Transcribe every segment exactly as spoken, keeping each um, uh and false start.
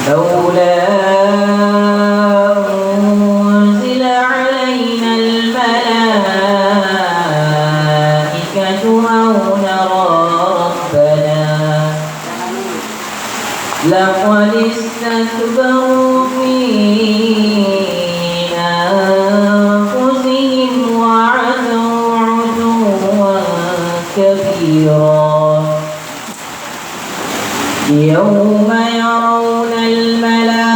لولا أنزل علينا الملائكة أو نرى ربنا لقد استكبروا في أنفسهم وعتوا عتوا كبيرا. يوم يرون الملائكة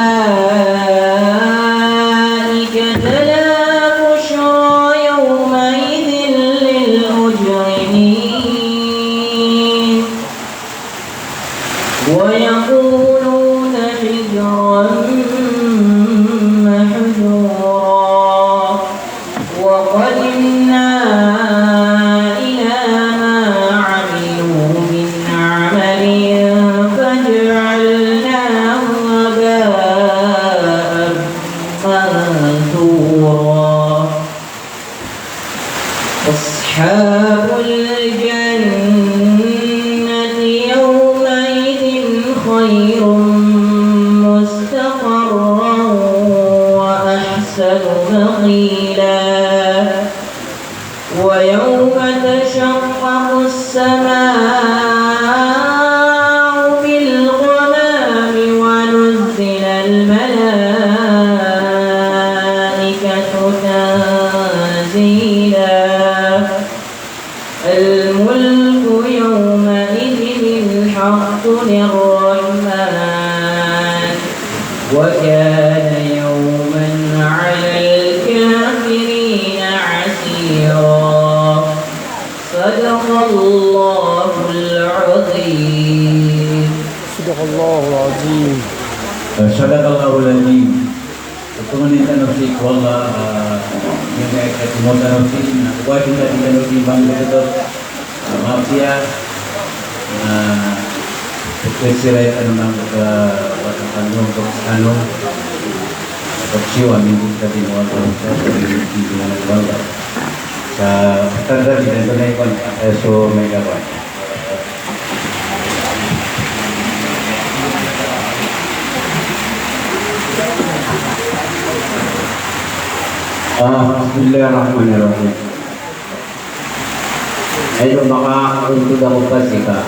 لا بشرى يومئذ للمجرمين ويقولون حجرا محجورا. وقدمنا إلى ما عملوا من عمل فجعلناه هباء منثورا. أصحاب الجنة يومئذ خير مستقرا وأحسن مقيلا. ويوم تشقق السماء بالغمام ونزل الملائكة تنزيلا. الملك يومئذ الحق للرحمن وكان يوما على الكافرين عسيرا. صدق الله العظيم. Sadaqallahul Azim. Sadaqallahul Azim. Pangnin tano sii ko Allah, ah, miyakaisa tano sii, na kowa di tano sii bang beto, ah, mapiya, na pagkasiray tano nang ka, wata tano, ka, ano, pagsiwa, miyakaisa tano sii, sa pagkasiray tano sii. Sa pagkasiray tano sii, eh, so, may gawa. Ah, bismillahirrahmanirrahim. Ino, makakontod ako ka sii ka,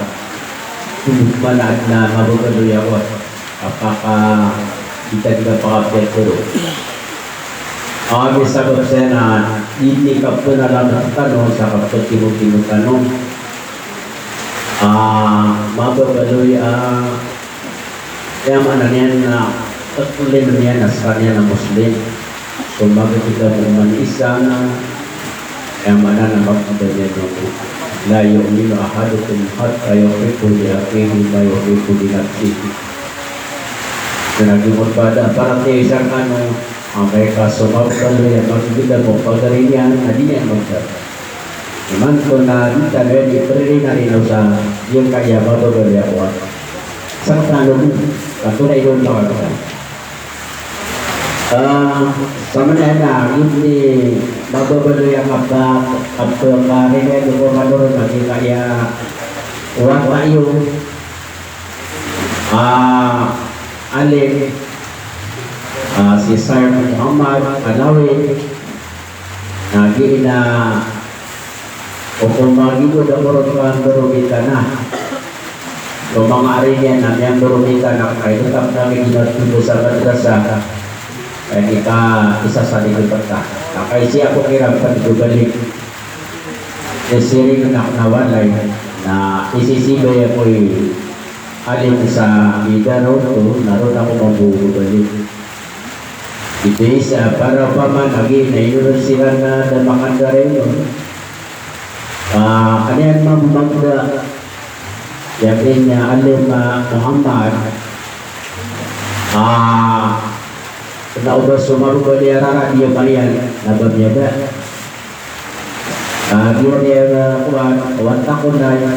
manaad na mababaloy ako. Apaka di ta di ka pakapiyatoro. Aya sabap saya na di ni kapnalamat tano sa kaptimotimo tano. Ah, mababaloy a, aya maana niyan na, taklim niyan na skaniyan na Muslim. So, magkita mo man isa na, aya maana na magkita niyan na, "La yu'minu ahadukum hatta yuhibba li akhihi ma yuhibbu li nafsihi." Na lagid o ba da paratiyaya skano, amay ka so mababaloy a magkita mo pagari niyan, na di niyan magkita. Imanto na di tano iyan ipririnan o sa giyangkaya mababaloy a kowan. Sa katanod, katonaa iyan makakowan. Ah, sa maana na, giyoto i mababaloy a kapa, kapa, kaririyan ko manoron a giyangkaya wata iyo. Ah, alim, ah, si Sir Muhammad Alawi, na giya na, o koma giyoto da koron ka ndoromita na. So manga ari niyan na miyandoromita na, kay tetap na giyoto da sa madrasa. Kay di ka isa sa di kita. Na kay siya ko kiran pn di ko balik. Siring anan a walay, na isisibay ako i alim sa idaro to, na ron ako mabobalik. Ito isa, para opama na giya na ino siran na da makandara ino. Ah, aya mambo magda, aya giya alim, ah, Muhammad. Ah, na o ba so mababaloy a rara di a mayan, na ba miyada. Ah, giya niyan, ah, kowan, kowan takon na iyan.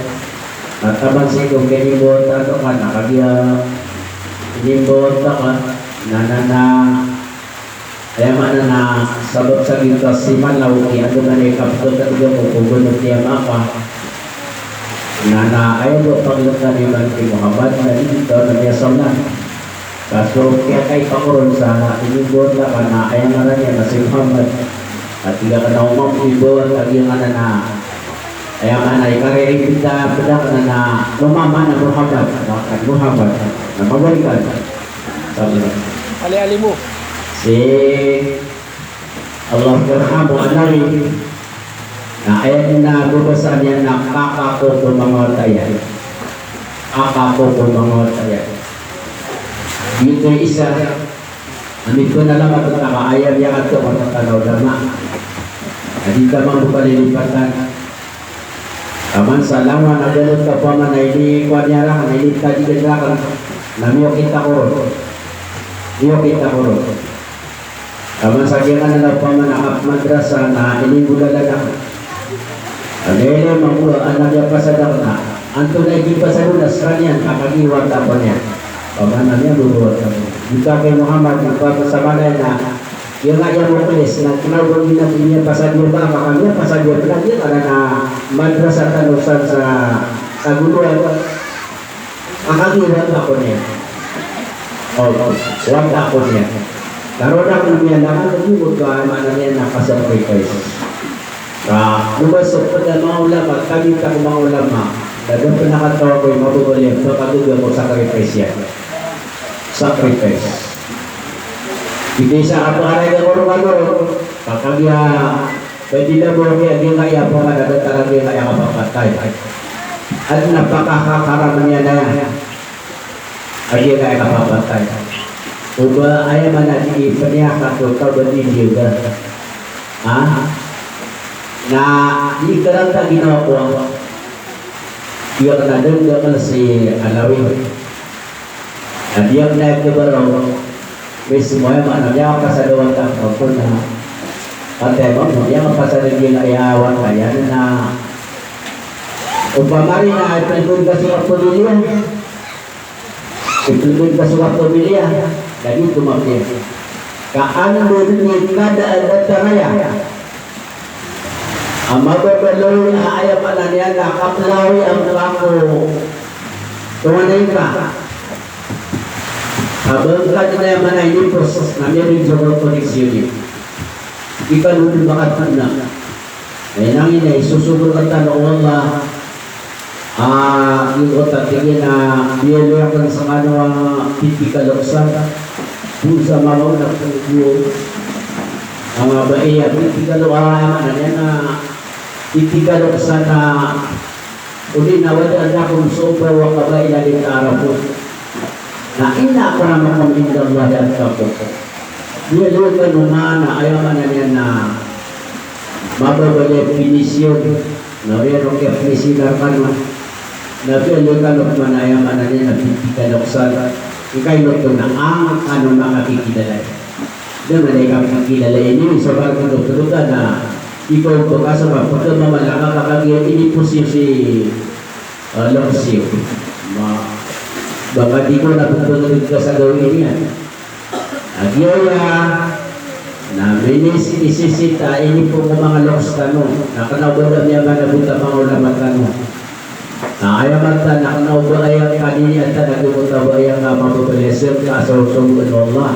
Na taman sii ko kinimbawataan ka, na kagiya kinimbawataan ka, na, na, na, aya maana na sabap sa giyoto a simana o ki ando man i kapkakatiga ko ko gono tiya maka. Na, na, aya bo paglakan iyan ki Muhammad, na di kita na miyasawlan. Pas So kiyakaipakoron sa inimbawata ka na aya ngaran iyan na si Muhammad. At tig akn a omambo i bawata a giyanan a aya maana i kariripita pd akn na mama na Muhammad, maka Muhammad. Na mabalikan. Sabi na. Ali-ali mo. Si Allah yarhamu Alawi. Na aya na babasaan iyan na kaka ko ko manga wata iyan. Kaka ko ko manga wata iyan. Giyoto i isa a mipnalamat ka a aya miyakatoon a taw na ulama a di ka mambo kalilipatan. Taman sa langowan a galoy ka opama na inikowan iyan rakn, na initadigan rakn, na miyokit ako ron. Miyokit ako ron. Taman sa giyanan a opama na madrasa na inigolalan akn. Aya mambo a na miyapasad akn na antonaa i kipasad on na skaniyan ka kagiya wata ko niyan. Opama na miyabobowata ko. Di ka kay Muhammad, di ka sa malay na giyangkaya Muklis na kna o ba giyanan i miyapasad iyan ba, maka miyapasad iyan ba, na giyangkanan a madrasa tano san sa Tagoloan. Maka giya wata ko niyan. O, wata ko niyan. Taro na ko niyan, na kan ko giyoto a maana niyan na ka-sacrifice. Ka, o ba so pd a manga ulama, kabita ko manga ulama, na da pn a kataw ko i mababaloy a pkagaga ko sacrifice iyan. Sacrifice. Ito isa a pakaray ka korong a goro, ka kagiya, pwede na bo a giya, giya nga iya pamana, datar a giya nga iya kapapatay. Adn a pakakakaram iyan aya a giya nga iya kapapatay. O ba aya maana di ipniyakat o taw ba di giya ba. Ha? Na di karata ginawa ko a. Giya kna dn da kna si Alawi. Na di akn aya khabaraw, mismo aya maana niyan a pasad a wata ko na, pati aya maana niyan a pasad a giya nga iya wata iyan na, opama rin na ipnlgn ka so kapamilya, ipnlgn ka so kapamilya, na di ko mapiya. Ka anda dn i kada a datar aya a mababaloy a aya maana niyan na kaplawi a mlako. Tonganay ka. Ka ba ngka dn aya maana inipos na miyadn so koneksyon iyo. Di kano dn makatana. Aya nangina i sosogo rktano o Allah. Ah, giyoto a tig iyan a biyaloy akn skano a piti ka loksan. Bo sa mama on a pnggowad. Anga ba iya piti ka lo-, ah, aya maana niyan na piti ka loksan a odi na wadaan akn so ba wa ka ba ila li ta'arafu. Na inna akramakum indallahi atqakum. Biyaloy kano man a aya maana niyan na mababaloy a pinisyon. Na oriyan o kiyapinisyon rkano. Na biyaloy kano man a aya maana niyan na piti ka loksan. Ngkaino oto na angkano makakikilala. Da man i kapakilala ini, so ba ko doktor ka na ikaw oto ka so ba pagkamamala ka kagiya inipos iyo si, ah, loksan iyo. Ma, ba ka di ko na pagkamamala ka sa gawii niyan. Agiya na minisisita ini pn ko manga loks tano, na kna o ba da miyamanabot a manga ulama tano. Na aya mata na kna o ba aya kanini ata na giyangkoto a ba aya nga mababaloy a sii ka a sosogoan o Allah.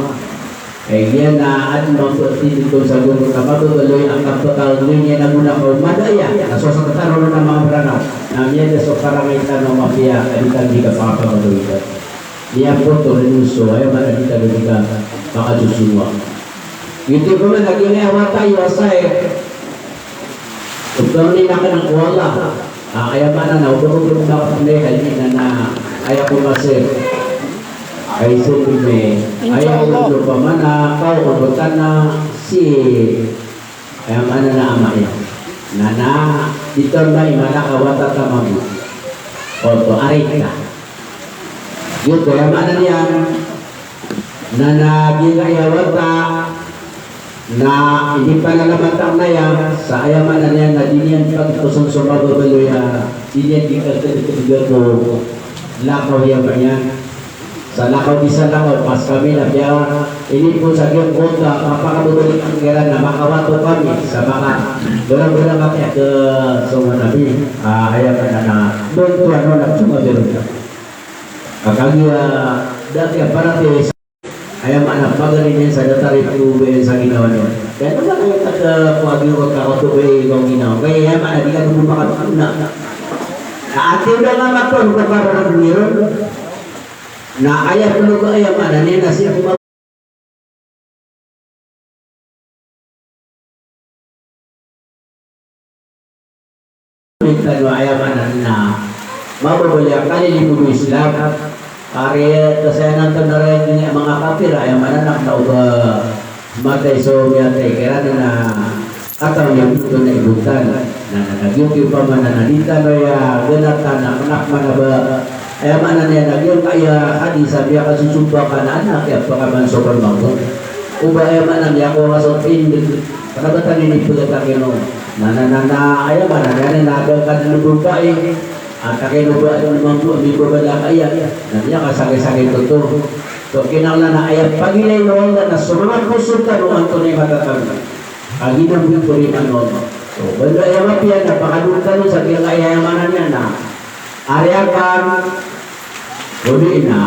Aya giya na adn mambo a tindg on sa giyangkoto a mababaloy a kapakagawii niyan a gona ka o mada aya, na so sktano ron a manga Mranaw, na miyada so karangay tano a mapiya a di tano di kapakapagawii. Miyapotol dn so, aya maana di tano di kapakasosongoa. Giyoto pman a giya nga iya wata iyo a sae. Opama na kna ko Allah. Ah, aya maana na opama ko makapanay hal ina na aya ko masir. Ay so kume. Aya ko opama na kaw ko tana si Aya maana na ama iyan. Na, na, di tano ba i maana ka wata ta mambo. Oto, ari ka. Giyoto, aya maana niyan. Na, na, giya nga iya wata. Na, inipanalamatan iyan sa aya maana niyan na di niyan pagtoson so mababaloy a, di niyan di kakadkadga ko lakaw iyan ba niyan. Salakaw di salakaw, pas kami na piya, ini pn sa giyangkoto a kapakababaloy iran na makawato kami sa maka, barang-barang kami a kasongan ami, ah, aya maana na, bantoan on a tonga biro. Kagiya, dati a paratiyaya sa Aya maana pagari niyan sa datar iyan ko ba iyan sa ginawa niyan. Kaya naman aya taka ko agi ko kakoto ba iyan ko ginawa. Kaya aya maana di ka dun makatuna. Na ati o da nga maton ko kararag niyan. Na aya polo ko aya maana niyan na si Tano aya maana na mababaloy a kalilimo o Islam. Ari, kasayanan tano ran a manga kapir, aya maana na kna o ba matay so miyatay kiran na katawan iyan oto na ibotan. Na, na, na giyoto i opama na, na di tano aya ganatan na kna pman a ba, aya maana niyan na giyangkaya hadis a miyakasosomba ka na anak iyan pakaman so karmangkot. O ba aya maana niyan ko nga so tindg, kna ba tano inipagatakin o. Na, na, na, na, aya maana niyan na da ka dn o babai, a takino ba, mimbabalakaya. Na miyakasakit-sakit oto. So kinanglan a aya pagilay o Allah na so manga poso tano antonaa i matatag. Agi na miyaporiman o Allah. So, banda aya mapiya na pakadon tano sa giyangkaya aya maana niyan na ari akn, odi na,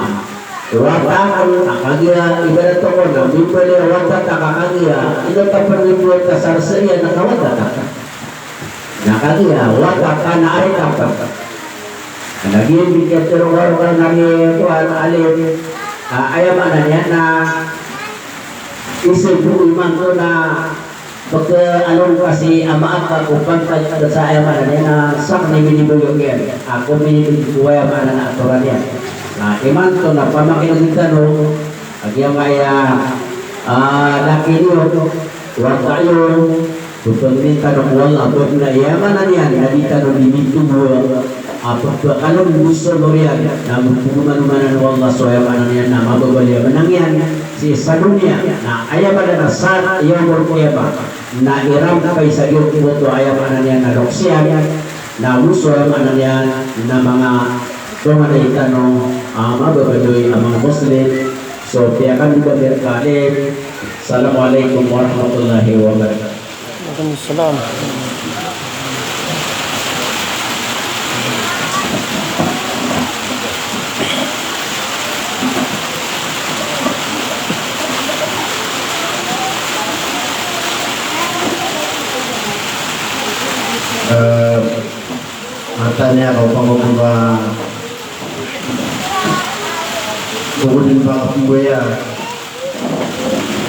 wata akn, a kagiya ibarat o kon na mimbaloy a wata ta ka kagiya, ino ta pn mimbaloy ta sa arsa iyan na kawata ta. Na kagiya wata ta na ari ta pn. Na giya di ka tero ka na giya kuwan alim. A, aya maana niyan na isa bo imanto na pag, ano, kasi a maaka ko pantag sa aya maana niyan na sakn i miniboyog iyan. Ako miniboyog ko aya maana na atoran iyan. Na imanto na pamakineg tano a giyangkaya, a, laki niyo, wata iyo, pphangnin tano ko Allah, a ba na aya maana niyan na di tano di mitogo a pphakalomoson oriyan, na pphagomanomanan o Allah so aya maana niyan na mababaloy a manang iyan sii sa doniya, na aya maana na sa aya omor ko aya ba na irampay sa giyangkoto aya maana niyan na loks iyan, na go so aya maana niyan na manga tonganay tano a mababaloy a manga Muslim. So, piyakandoda miyan ka alim. Assalamu alaikum warahmatullahi wabarakatuh. Waalaikumsalam. Eh, mataniya ko pangkokoba ko din pangkokoba ya.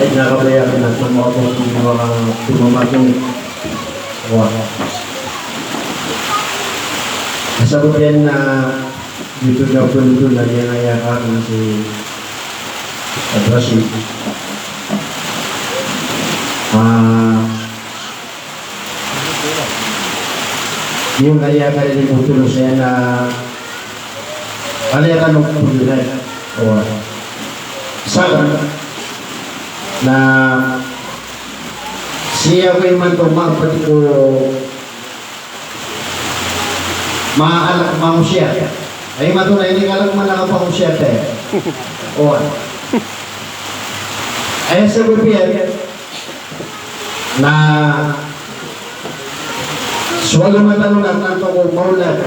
Ay, na kabaya ko na sa mga pagkakas na mga pumamati. Wah. Sa butihan na dito na punto na niya na yaka na si Adrasi. Ah, Iyo kaya kaya di ko tulus iyan na kaya ka no ko tulus iyan. O, sa na siya ko imanto mapati ko maalak mangosiyat. Ay, imanto na ini kalak man a kapangosiyat, eh. O. Ay, sa butihan, Na so agama tano na tanto ko maolad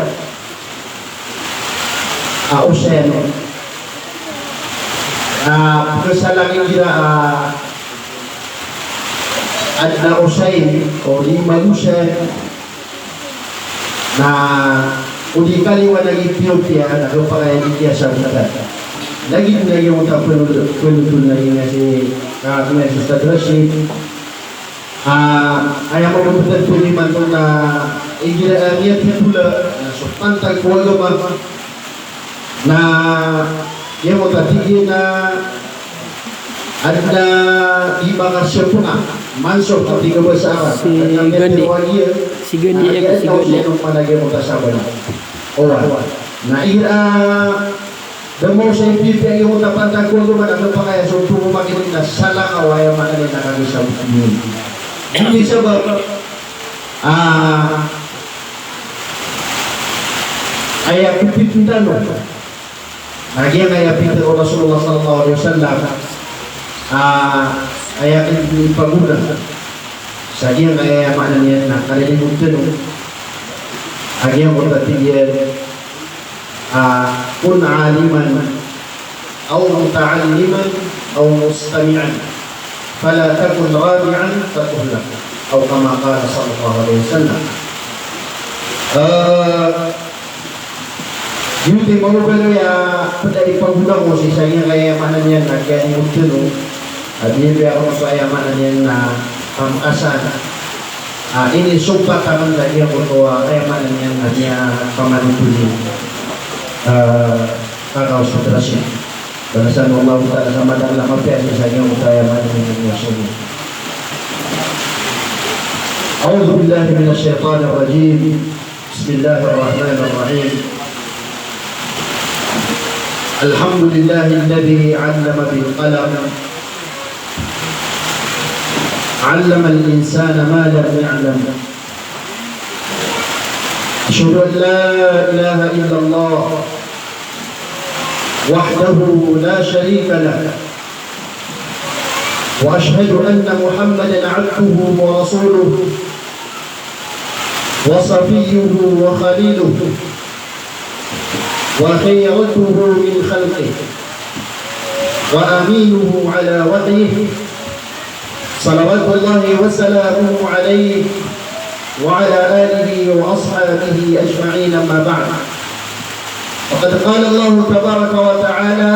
a osay, ano, na pkhasalang igira a adn a osay o di magosay. Na o di kaliwan a Ethiopia na khapakay a di kiyasabotan. Lagid na giyangkoto a pnotol, pnotol na giyangkaya si, ah, giyangkaya si Ustadh Rashid. Ah, aya mambo ptharoon imanto na igira a miyatithola na so pantag ko agama. Na giyangkoto a tig iyan a adn a di makasiyapnga, mansukh a tig a basa Arab. Si Gandhi. Si Gandhi, eh, si Gandhi. Oway. Na igira a da maosay pipiya giyangkoto a pantag ko agama na khapakay a so phoon o makinig na salakaw, aya maana niyan na kagiya sabot iyan. Ino sabap? Ah, aya ko pitharo tano. Na giyangkaya pitharo o Rasulullah sallallahu alaihi wasallam, ah, aya ko ipagona. Sa giyangkaya maana niyan na kalilimoon tano a giyangkoto a tig iyan, ah, kun aliman aw muta'alliman أو مستمعا، فلا تكن راجعا فتهلك، أو كما قال صلى الله عليه وسلم. Ah, giyoto i manga baloy a pd a ipagoda ko sii sa giyangkaya maana niyan na kiyalimod tano, a di biya ko sa aya maana niyan na pamakasan. Ah, inisompat anan sa giyangkoto a aya maana niyan na miyapamanothol i, ah, kakaos o trasiya. Balasan o Allahu Ta'ala sa madakl a mapiya sii sa giyangkoto a aya maana niyan na miyasogo. أعوذ بالله من الشيطان الرجيم. بسم الله الرحمن الرحيم. الحمد لله الذي علم بالقلم. علم الإنسان ما لم يعلم. أشهد أن لا إله إلا الله وحده لا شريك له. وأشهد أن محمدا عبده ورسوله وصفيه وخليله وخيرته من خلقه وأمينه على وحيه، صلوات الله وسلامه عليه وعلى آله وأصحابه أجمعين، أما بعد. فقد قال الله تبارك وتعالى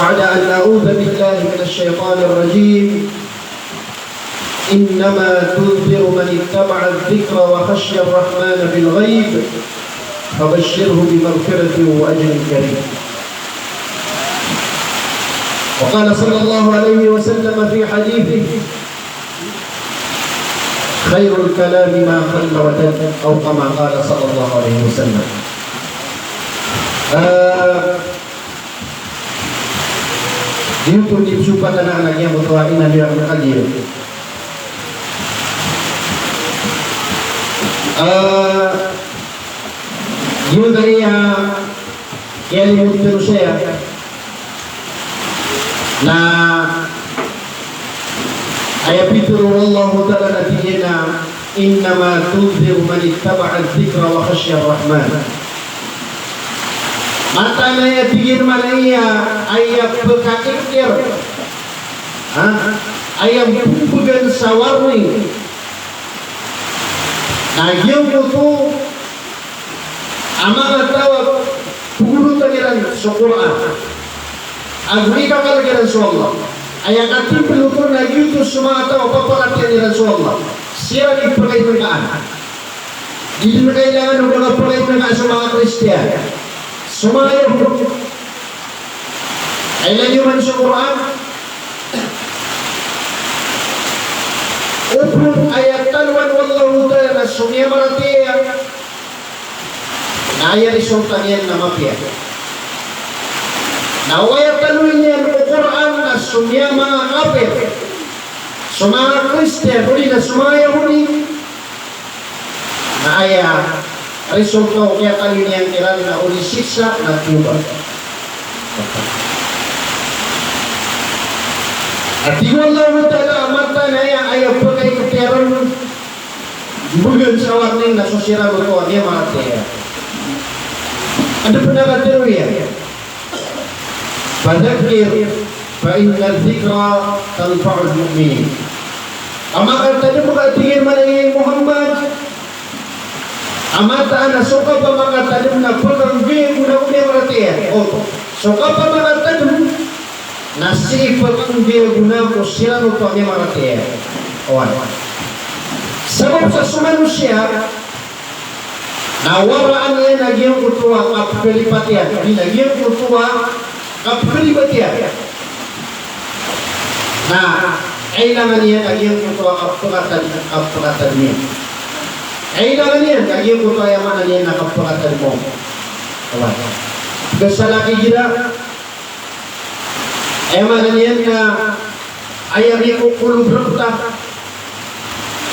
بعد أن أعوذ بالله من الشيطان الرجيم: إنما تنذر من اتبع الذكر وخشي الرحمن بالغيب فبشره بمغفرة وأجر كريم. وقال صلى الله عليه وسلم في حديثه: خير الكلام ما قل ودل، أو كما قال صلى الله عليه وسلم. Ah, Giyoto i ipsopat anan a giyangkoto a inaloy akn a kagiya. Ah, giyoto i, ah, kiyalimod tano saya na aya pitharo o Allahu Ta'ala na tig iyan a, "Innama tunziru man ittaba'a adh-dhikra wa khashiya ar-Rahman." Mataan a aya tig iyan mambo a aya pkhaikir, ha? Aya pmbgan sa warning na giyangkoto a manga taw a pgolotan iran so Qur'an ago ikakalk iran so Allah. Aya katimbl oto na giyoto so manga taw a paparatiyayaan iran so Allah. Siran i pkhainngkaan. Di dn kailangan o ba ka pkhainngka so manga Kristiyan, so manga Yahudi. Kailangan iyo man so Qur'an. Opama aya talowan o Allahu Ta'ala na so miyamaratiyaya na aya resulta niyan na mapiya. Na o aya talowan iyan o Qur'an na so miyamangakapir, so manga Kristiyan, odi na so manga Yahudi, na aya resulta o kiyataloy niyan kiran na odi siksa na tiyoba. A tig o Allahu Ta'ala a mataan a aya, aya pkhaikir iran, mbgan sa warning na so siran oto a miyamaratiyaya. Anda pn a katharo iyan? Fadhakkir fa inna adh-dhikra tanfa'ul mu'minin. A makatadm ka, tig iyan mambo a Muhammad, a mataan a so kapamakaatadm na pkhanggay a gona ko miyamaratiyaya. O, so kapamakaatadm na sii pkhanggay a gona ko siran oto a miyamaratiyaya. Oway. Sabap sa so manosiya na waraan iyan a giyangkoto a kapkharibat iyan, odi na giyangkoto a kapkharibat iyan. Na kailangan iyan a giyangkoto a kapkatad, kapkatad iyan. Kailangan iyan a giyangkoto a aya maana niyan na kapkatad mo. Oway. Pkhasalak igira aya maana niyan na aya mikokolob rkta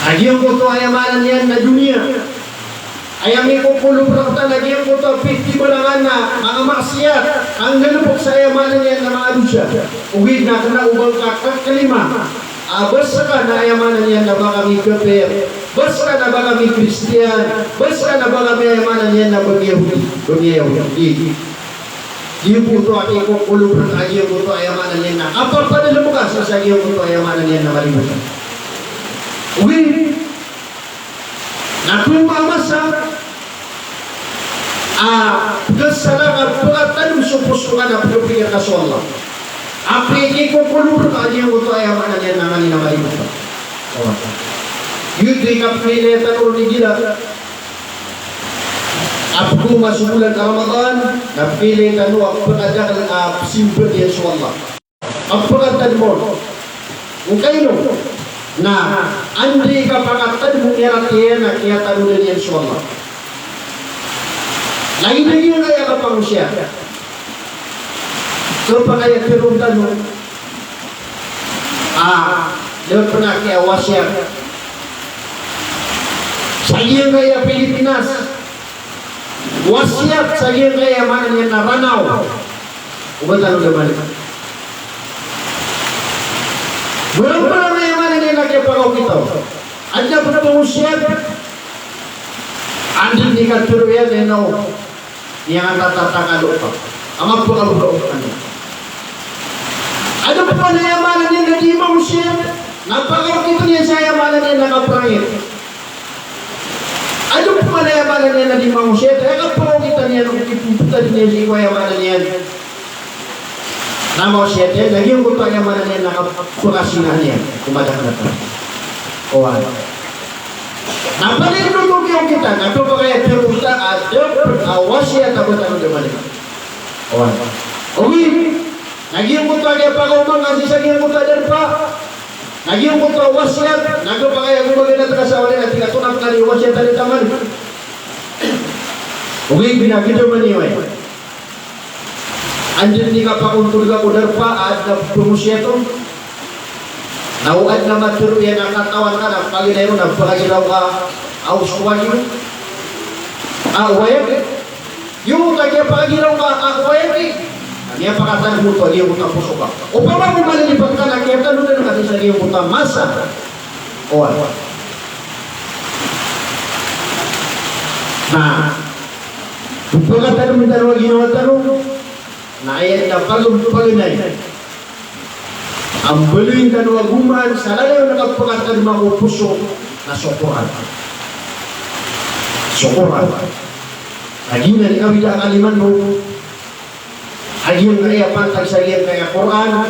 a giyangkoto a aya maana niyan na doniya. Aya mikokolob rkta na giyangkoto a pitibarangan a manga maksiyat, a nggalbk sa aya maana niyan na manga dosa. Ogaid na kna o ba ka kaklima a ba ska na aya maana niyan na ba ka mikapir, ba ska na ba ka mikristiyan, ba ska na ba ka mi aya maana niyan na ba miyahodi, ba miyayahodi. Giyoto a kikokolobr a giyoto a aya maana niyan na kapapadalm ka sa, sa giyoto a aya maana niyan na malibotan. Ogaid na kowaa a masa a pkasala ka pkatadm so poso ka na pkapikir ka so Allah. Apiya kikokolobr a giyoto a aya maana niyan na nganin na malibotan. Giyoto i kapilay tano ron igira a pkhaoma so bolan a Ramadan, na pilay tano a pkadakl a pzimba iyan so Allah. A pkatadm on. Ogaid na anda i kapakatadm iyan a kiyatanodan iyan so Allah. Lagid a giyangkaya kapangosiyat. Kapakay a tharoon tano a da pn a kiyawasiyat sa giyangkaya Pilipinas. Wasiyat sa giyangkaya maana niyan na Ranaw. O ba tano da maana? Mrapara aya maana niyan na kiyapakaokit on. Adn a pn pangosiyat. Anda i katharo iyan na o Niyan a tatatangalo ka. Anga pn a pn a pn a. Adn pman aya maana niyan na di mangosiyat, na pakaokit iyan sa aya maana niyan na kaprangit. Adn pman aya maana niyan na di mangosiyat, aya kapakaokit iyan na okit pn a di niyan sii ko aya maana niyan na mangosiyat iyan, na giyangkoto aya maana niyan na kapakasinaan iyan ko madakl a taw. Oway. Na palaya oto kiyaokitan, na kapakay a tharoon ta a da pn a wasiyat a ba tano da maana. Oway. Ogaid na giyangkoto a kiyapakaoma nga sii sa giyangkoto a darpa. Na giyangkoto a wasiyat, na kapakay a gomagana ka sa walay na tig a tonaa pn i wasiyat a da ta maana. Ogaid na kidamani, oway. Anda i kapakontol ka ko darpa a adn a pangosiyat on. Na o adn a matharo iyan a katawan ka na paganay ron na pagiraw ka a osto a giyo. A, oway. Giyoto a kiyapagiraw ka a oway. Na miyapakatadm oto a giyoto a poso ka. Opama ko malilipat ka na kiyatanodan ka sii sa giyoto a masa. Oway. Na Pphakatadm tano a ginawa tano, na aya na pagpaganay a mbaloyin tano a gomaan sa lalayon a kapakatadma ko poso na so Qur'an. So Qur'an. Na giyanan i awida a kaliman mo. A giyangkaya pantag sa giyangkaya Qur'an,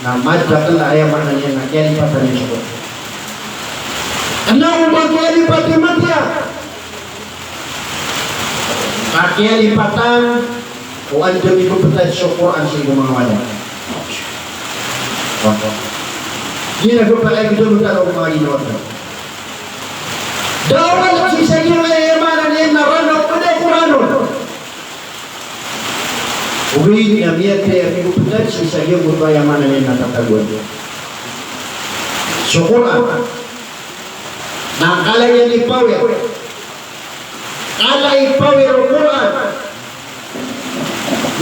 na madakl a aya maana niyan na kiyalipatan iyan so Qur'an. Kna o ba kiyalipatan i matiya, ka kiyalipatan o anda mibebetad so Qur'an sii ko manga walay. Giyanan a giyangkaya ginawa tano. Da a walay sii sa giyangkaya aya maana niyan na Ranaw, pd a Qur'an on. Ogaid na miyathay a pibebetad sii sa giyangkoto a aya maana niyan na tatagoan so Qur'an. Na kala iyan i power. Kala i power o Qur'an.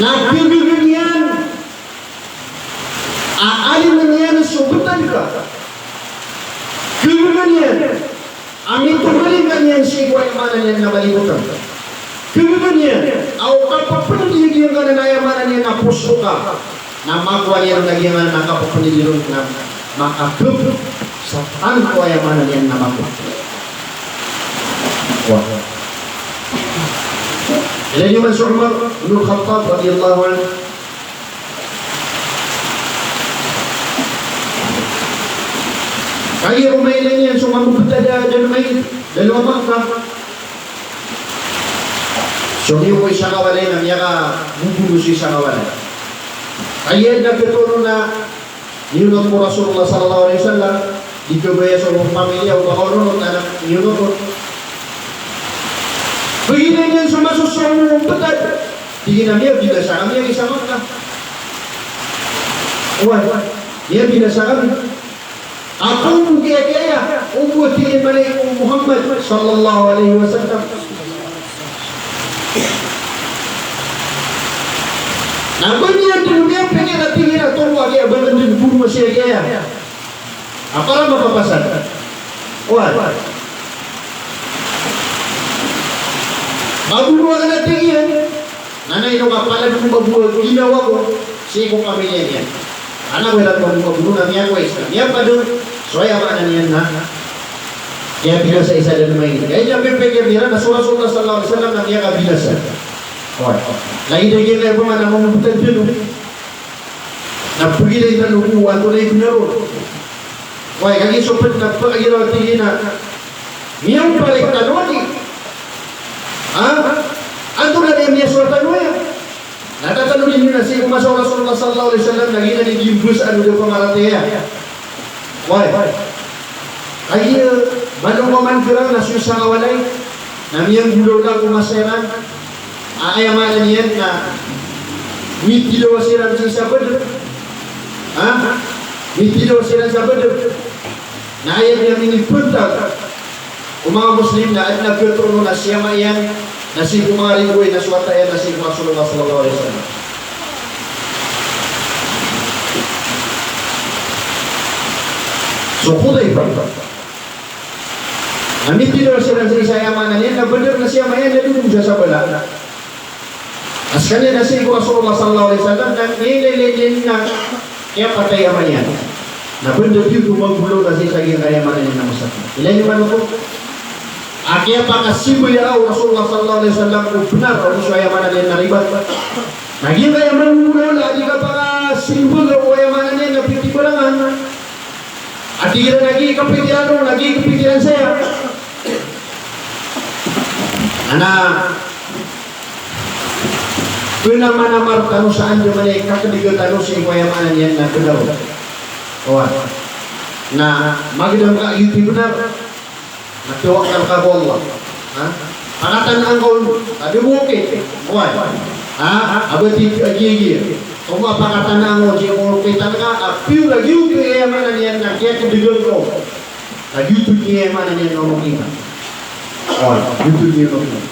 Na kagagan iyan a alin iyan so betad ka. Kagagan iyan a mitogalingka niyan sii ko aya maana niyan na malibotan. Kagagan iyan a o kapependidi giyangkanan a aya maana niyan na poso ka, na makowa niyan on a giyangkanan a kapependidi ron na makapep sa tanto a aya maana niyan na makowa. Wah. Ilay niyo man so Umar bin Khattab radiyallahu anhu. Kagiya ko mailay niyan so mambebetad a da lomay, da lomay Makkah. So miyogo i sangkawalay na miyakagogono so sangkawalay. Kagiya na pitono na niyonot ko Rasulullah sallallahu alaihi wasallam, di kabaya so pamilya o ba ka ononot a niyonot on. Pagilay niyan so masosowa o betad, tig iyan a miyabinasa kami a isa Makkah. Oway, miyabinasa kami. Ago bo kiyakiya, ago bo, tig iyan, malaikat o Muhammad sallallahu alaihi wasallam. Na ba niyan dn miyapikir a tig iyan a toro a kiya, ba dn dn bo masiyakiya. A para mapapasad. Oway. Ba bo a kna, tig iyan. Ana ino ka palad ko mabuwa ginawa ko sii ko pamilya niyan. Ana ko iran ko mabuwa na miyakowai sa, miyapado, so aya maana niyan na kiyabinasa isa dn a maini. Kaya niyan pipikir iran na so Rasulullah sallallahu alaihi wasallam na miyakabinasa. Oway. Lagid a giyangkaya pman a mambo tano. Na pagilay tano ko antonaa i bnar on. Oway, kagiya so pd na pagilay tano na miyaoparik tano odi. Ha? Antonaa i miyasowa tano aya? Na tatano dn iyan a sii ko masa o Rasulullah sallallahu alaihi wasallam na giyanan i gimbasaan o da pamaratiyaya. Oway. Kagiya malo mambo kiran na so isa a walay na miyanggolawla ko masa iran. A, aya maana niyan na mitidawa siran sii sa Badr. Ha? Mitidawa siran sa Badr. Na aya niyan minipantag o manga Muslim na adn a gatoon on na si ama iyan, na sii ko manga ridoay na so wata iyan, na sii ko Rasulullah sallallahu alaihi wasallam. So Hudhayfah na mitidawa siran sii sa, aya maana niyan na Badr na si ama iyan na dodon sa sabala. Na skaniyan na sii ko Rasulullah sallallahu alaihi wasallam na nililinin na kiyapatay ama iyan. Na banda giyoto manggolawla sii sa giyangkaya, aya maana niyan na masakit. Ilay niyo man oto. A kiyapakasimba iyan o Rasulullah sallallahu alaihi wasallam ko bnar, o so aya maana niyan na ribat. Na giyangkaya manggolawla a di kapakasimba ko, aya maana niyan na pitibarangan. A tig iran a giya i kapikiran on, a giya i kapikiran saya. Ana, pnamanamar tano sa andamanaya i kakdga tano sii ko, aya maana niyan na bnar. Oway. Na magdam ka giyoto i bnar. Na tawakkal ka ko Allah. Ha? Pakatanaan ka on, a di mo okit. Oway. Ha? A ba tig a giya, giya. Oway, pakatanaan ka on, di mo okitan ka, a pure a giyoto i, aya maana niyan na kiyakdga ko. Na giyoto i, aya maana niyan na okitan. Oway, giyoto i, aya maana niyan.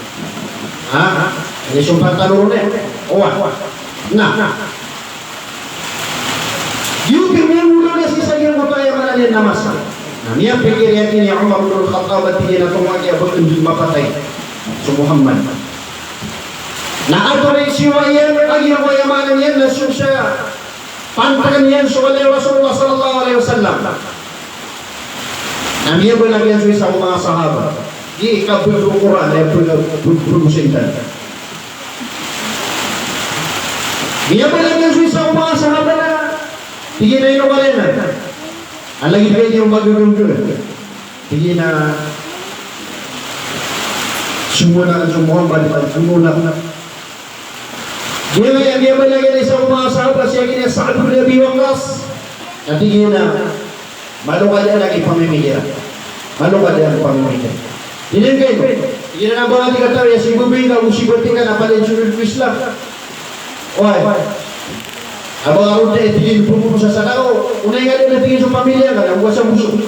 Ha? Ini sompat tano ron, e. Oway. Na. Giyoto i miyangolawla sii sa giyangkoto a, aya maana niyan na masa. Na miyapikir iyan i Umar bin Khattab a tig iyan a tomo aki a ba akn dn mapatay so Muhammad. Na ato rin siyowa iyan a giya ko, aya maana niyan na so sa pantagn iyan so walay o Rasulullah sallallahu alaihi wasallam. Na miyabalag iyan so isa ko manga sahaba. Di kabd o Qur'an, aya pag-, pag-, pag-, Miyabalag iyan so isa ko manga sahaba na tig iyan a ino ka rin a. A lagid ka ino magagamgam. Tig iyan a somoon akn so Muhammad, somoon akn. Giya, miyabalag iyan a isa ko manga sahaba, sii ki Sa'd bin Abi Waqqas. Na tig iyan a Malo ka dn a gii pamimikiran. Malo ka dn a gii pamimikiran. Di dn kay, tig iyan a ba ngka di katawi a sii babay ngka, o sii babay ngka na palaya so Islam. Oway. A ba ngka ron, tig iyan, pmbonosa sa tao. Onay ngka dn a tig iyan so pamilya ngka na oba sa boso.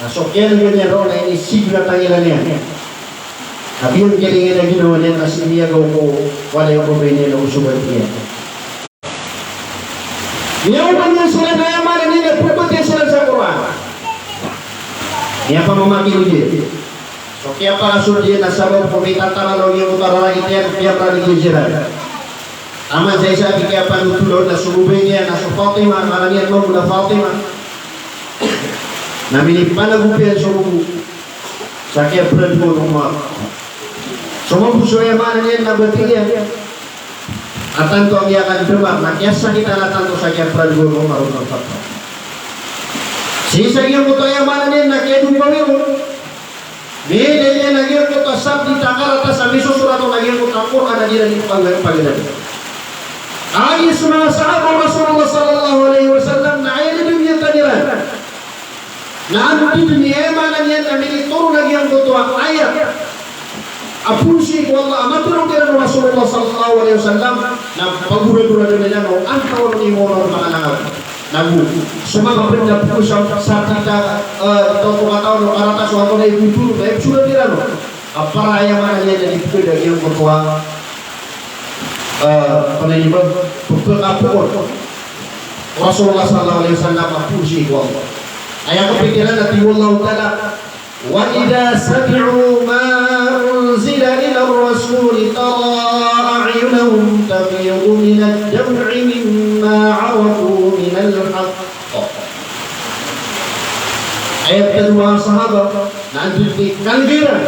Na so kiyaaloy niyan roo na inisig na tangila niyan. Na biyangkiring iyan a ginawa niyan na sii miyagaw ko walay o babay niyan na osobat iyan. Miyaoma niyan siran, aya maana niyan na pmbatiya siran sa Qur'an. Miyapamamaki niyan. So kiyapakasold iyan na sabap ko mitataralo iyan ko taralakit iyan, kiyapakasold iyan siran. Taman sa isa a di kiyapanothol on na so babay niyan na so Fatima, ngaran iyan mambo na Fatima. Na minipanagopiyan so rogo sa kiyabrad ko Umar. So mambo so, aya maana niyan na batiya iyan a tanto a miyakandamar na kiyasakitan a tanto sa kiyaprad ko Umar bin Khattab. Sii sa giyangkoto, aya maana niyan na kiyadopawi ron. Miyailay iyan a giyangkoto a sabit a karatas a misosorat on a giyangkoto a Qur'an a di iran di pag-, pagdam. Aya so manga sahaba o Rasulullah sallallahu alaihi wasallam na aya dn a miyatag iran. Na anda dn i, aya maana niyan na minitoron a giyangkoto a ayat a poon sii ko Allah a matharo kiran o Rasulullah sallallahu alaihi wasallam, na pagoragoradan iran o antonaa i mawala on a manga langag. Nago so manga pd na poon sa, sa tita, eh, taw ko katawan o karatas o antonaa i botol na ipsorat iran on. A para, aya maana niyan na di pkada giyangkoto a, eh, panay ni ba, pkada ko Rasulullah sallallahu alaihi wasallam a poon sii ko Allah. Aya kapikiran a tig o Allah Ta'ala, "Wa idha sami'u ma unzila ila ar-rasuli tara a'yunahum Aya pitharo o manga sahaba na antonaa i kan'g iran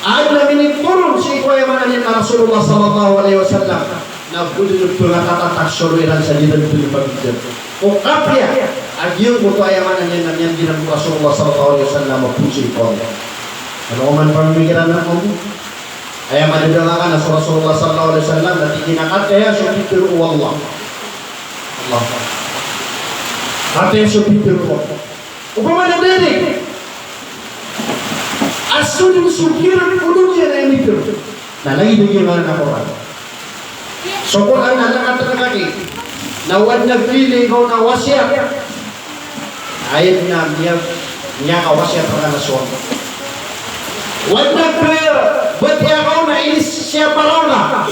a adn a minitoron sii ko, aya maana niyan na, Rasulullah sallallahu alaihi wasallam, na bo dn pngakatatak so olo iran sa di iran dn pagidar ko kapiya a giyangkoto, aya maana niyan na, miyanggiran ko Rasulullah sallallahu alaihi wasallam a bo sii ko Allah. Ano man pamikiran na ko, aya maana niyan na so Rasulullah sallallahu alaihi wasallam na tig iyan a kataya so pitharo o Allah. Allah. Kataya so pitharo o Allah. Opama na dn a so dn so kiran o doniya na initharo. Na lagid o giyanan a Qur'an. So Qur'an na nakatakaki. Na o adn a pili ko na wasiyat. Aya na miya, miyakawasiyat rkano so Allah. O adn a pbatiya ko na inisiyapar o Allah.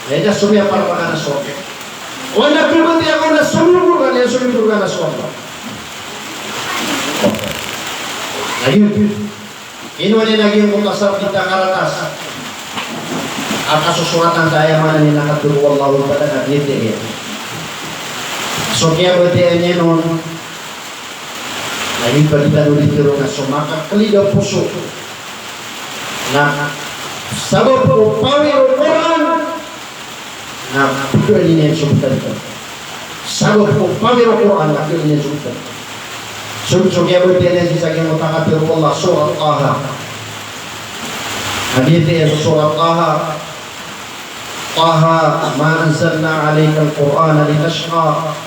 Aya na somiyapar rkano so Allah. O adn a pbatiya ko na somiyapar rkano, somiyapar rkano so Allah. Ayun. Ino niyan a giyangkoto a sarbit a karatas a kasosoratan sa, aya maana niyan na, katharo o Allahu Ta'ala na biyatiya iyan. So kiyabatiya niyan on, na ino ba di tano dii tharoon na so makaklid a poso na sabap ko pawir o Qur'an, na pd a niyan so btad. Sabap ko pawir o Qur'an na pd a niyan so btad. So, so kiyabatiya niyan sii sa giyangkoto a katharo o Allah, Surat Taha. Na biyatiya iyan so Surat Taha. Taha, ma anzalna alaykal Qur'ana litashqa.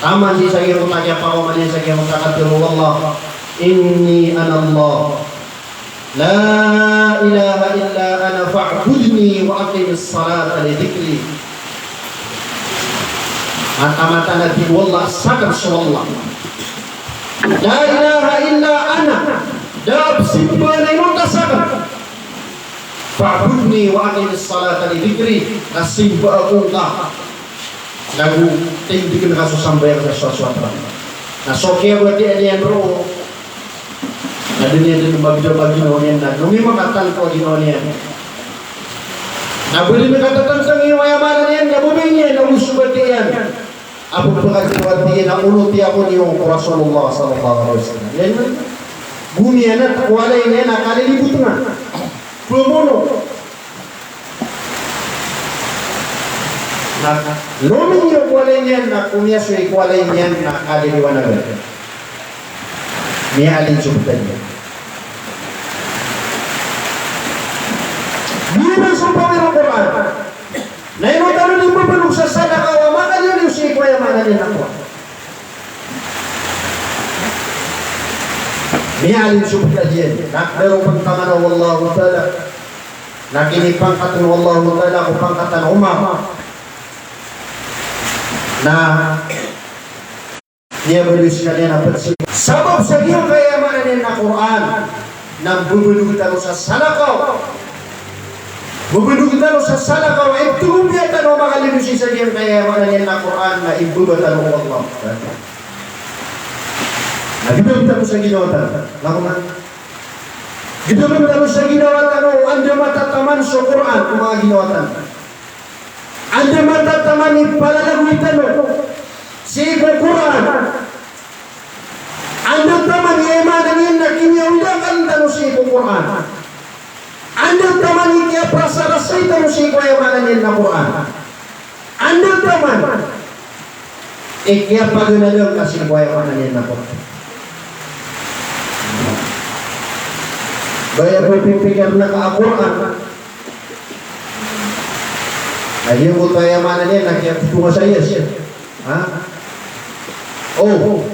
Taman sii sa giyangkoto a kiyapaoma niyan sa giyangkoto a katharo o Allah, Inni ana Allah. La ilaha illa ana fa'budni wa aqimis salata li dhikri. Mataan-mataan a tig o Allah a sakn so Allah. La ilaha illa ana. Da a pzimbaan a inonta sakn. Fa'budni wa aqimis salata li dhikri. Na simbaa ko ngka. Nago tindgn ka so sambayang na so aswat. Na so kiyabatiya niyan roo na da niyan dn magdam a ginawa niyan na lomiyo makatalk a ginawa niyan. Na ba dn katatantang iyo, aya maana niyan na babay niyan na oso batiya iyan. Apo pkaginawa, tig iyan a onoti ako niyo ko Rasulullah sallallahu alaihi wasallam. Iyan, gomiyana ko walay niyan a kalilibotnga. Pmono. Na lomiyo ko walay niyan na komiyasoy ko walay niyan na kaliliwanagan. Miyaalin so btad iyan. Giyanan so pawir o Qur'an. Na ino tano dii mbabalog sa salakaw a makaliyo sii ko, aya maana niyan na, Qur'an. Miyaalin so btad iyan. Na kdaro pn taman o Allahu Ta'ala. Na kinipangkatn o Allahu Ta'ala ko pangkatan o Umar. Na miyabaloy skaniyan a pd sii. Sabap sa giyangkaya, aya maana niyan na, Qur'an, na mbabalog tano sa salakaw. Mbabalog tano sa salakaw, ipthogopiya tano a makaliyo sii sa giyangkaya, aya maana niyan na, Qur'an, na imbaba tano o Allah. Na gdam tano sa ginawa tano. Na ko man. Gdam tano sa ginawa tano, anda matataman so Qur'an ko manga ginawa tano. Anda matataman i palalagoy tano sii ko Qur'an. Anda taman i, aya maana niyan na, kiniyaolakan tano sii ko Qur'an. Anda taman i kiyaprasarasay tano sii ko, aya maana niyan na, Qur'an. Anda taman i kiyapaganadn ka sii ko, aya maana niyan na, Qur'an. Ba aya bo pipikirn ka a Qur'an. Aya bo, aya maana niyan na kiyaptonga saya. Ha? O,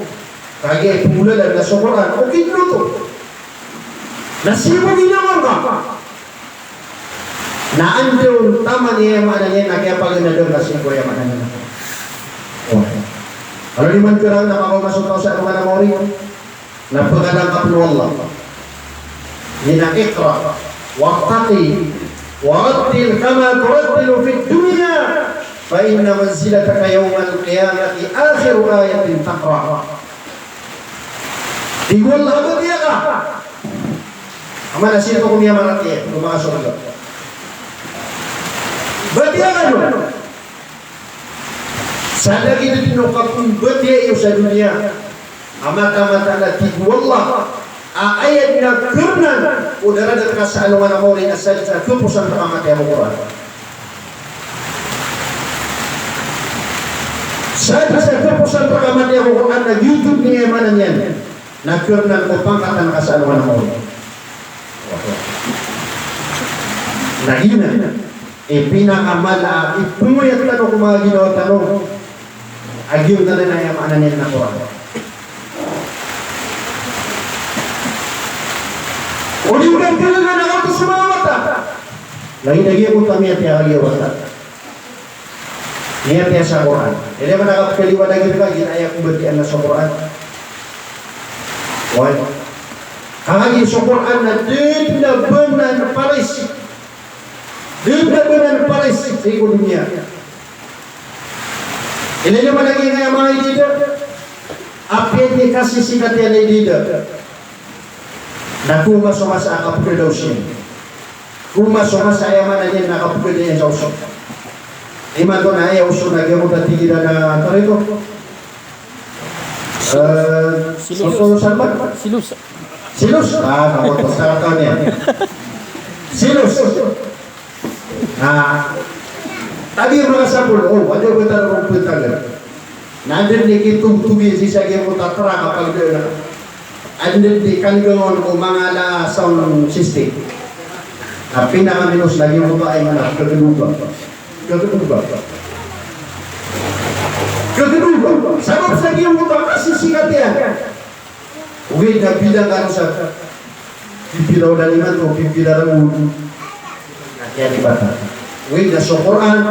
kagiya i pnggolalan na so Qur'an. O, kidloto. Na sii bo ginawa ngka. Na anda on taman i, aya maana niyan na kiyapaganadn ka sii ko, aya maana niyan. O. Kalo di man kharangan a makaoma so taw sa alongan a maori. Na pkadangka pn o Allah. Ina iqra wartaqi warattil kama turattilu fid dunya fa inna manzilataka yawmal qiyamati akhiru ayatin taqra. Tig o Allah, batiya ka. Aya maana sii ko miyamaratiyaya ko manga sorga. Batiya ka dn. Sa lagid dn o kapmbatiya iyo sa doniya. A mataan-mataan a tig o Allah a aya dn a kharonan o daradar ka sa alongan a maori na sadn sa khaposan rka a mataya ko Qur'an. Sadn sa khaposan rka a mataya ko Qur'an na giyoto dn i aya maana niyan na kharonan o pangkatan ka sa alongan a maori. Na giyanan i pinakamala a ipngoyat tano ko manga ginawa tano a giyoto dn a aya maana niyan na Qur'an. O di ka kharonan a kato so manga wata. Lagid a giyoto a miyataya a giya wata. Miyataya sa Qur'an. Ilay man a kapkaliwanag iyan ka, giya aya pmbatiyaa na so Qur'an. Oway. Kagiya so Qur'an na da dn a banan paris. Da dn a banan paris sii ko doniya. Ilay man a giya manga idida. Apiya di kasisikat iyan a idida. Na komasomaso a kapkadaos iyan. Komasomaso a aya maana niyan na kapkada iyan sa osot. Imanto na aya osot na giyoto a tig iran a antaa rito. Eh, silos. Soto salman? Silos. Silos? Ah, kamoto sa katawan iyan. Silos. Na, tabi a manga sapol, o, anda ba tano ron petagan? Na anda dn i kitogtog iyan sii sa giyoto a trak a pagdaan. Anda dn i kan'gan on o manga ala a sound system. Na pinakaminos na giyoto a aya maana, khadodoba. Khadodoba. Khadodoba. Sabap sa giyoto a kasisikat iyan. Ogaid na bilang kano sa pipira olan imanto, pipira ragon. Na kiyalipatan. Ogaid na so Qur'an,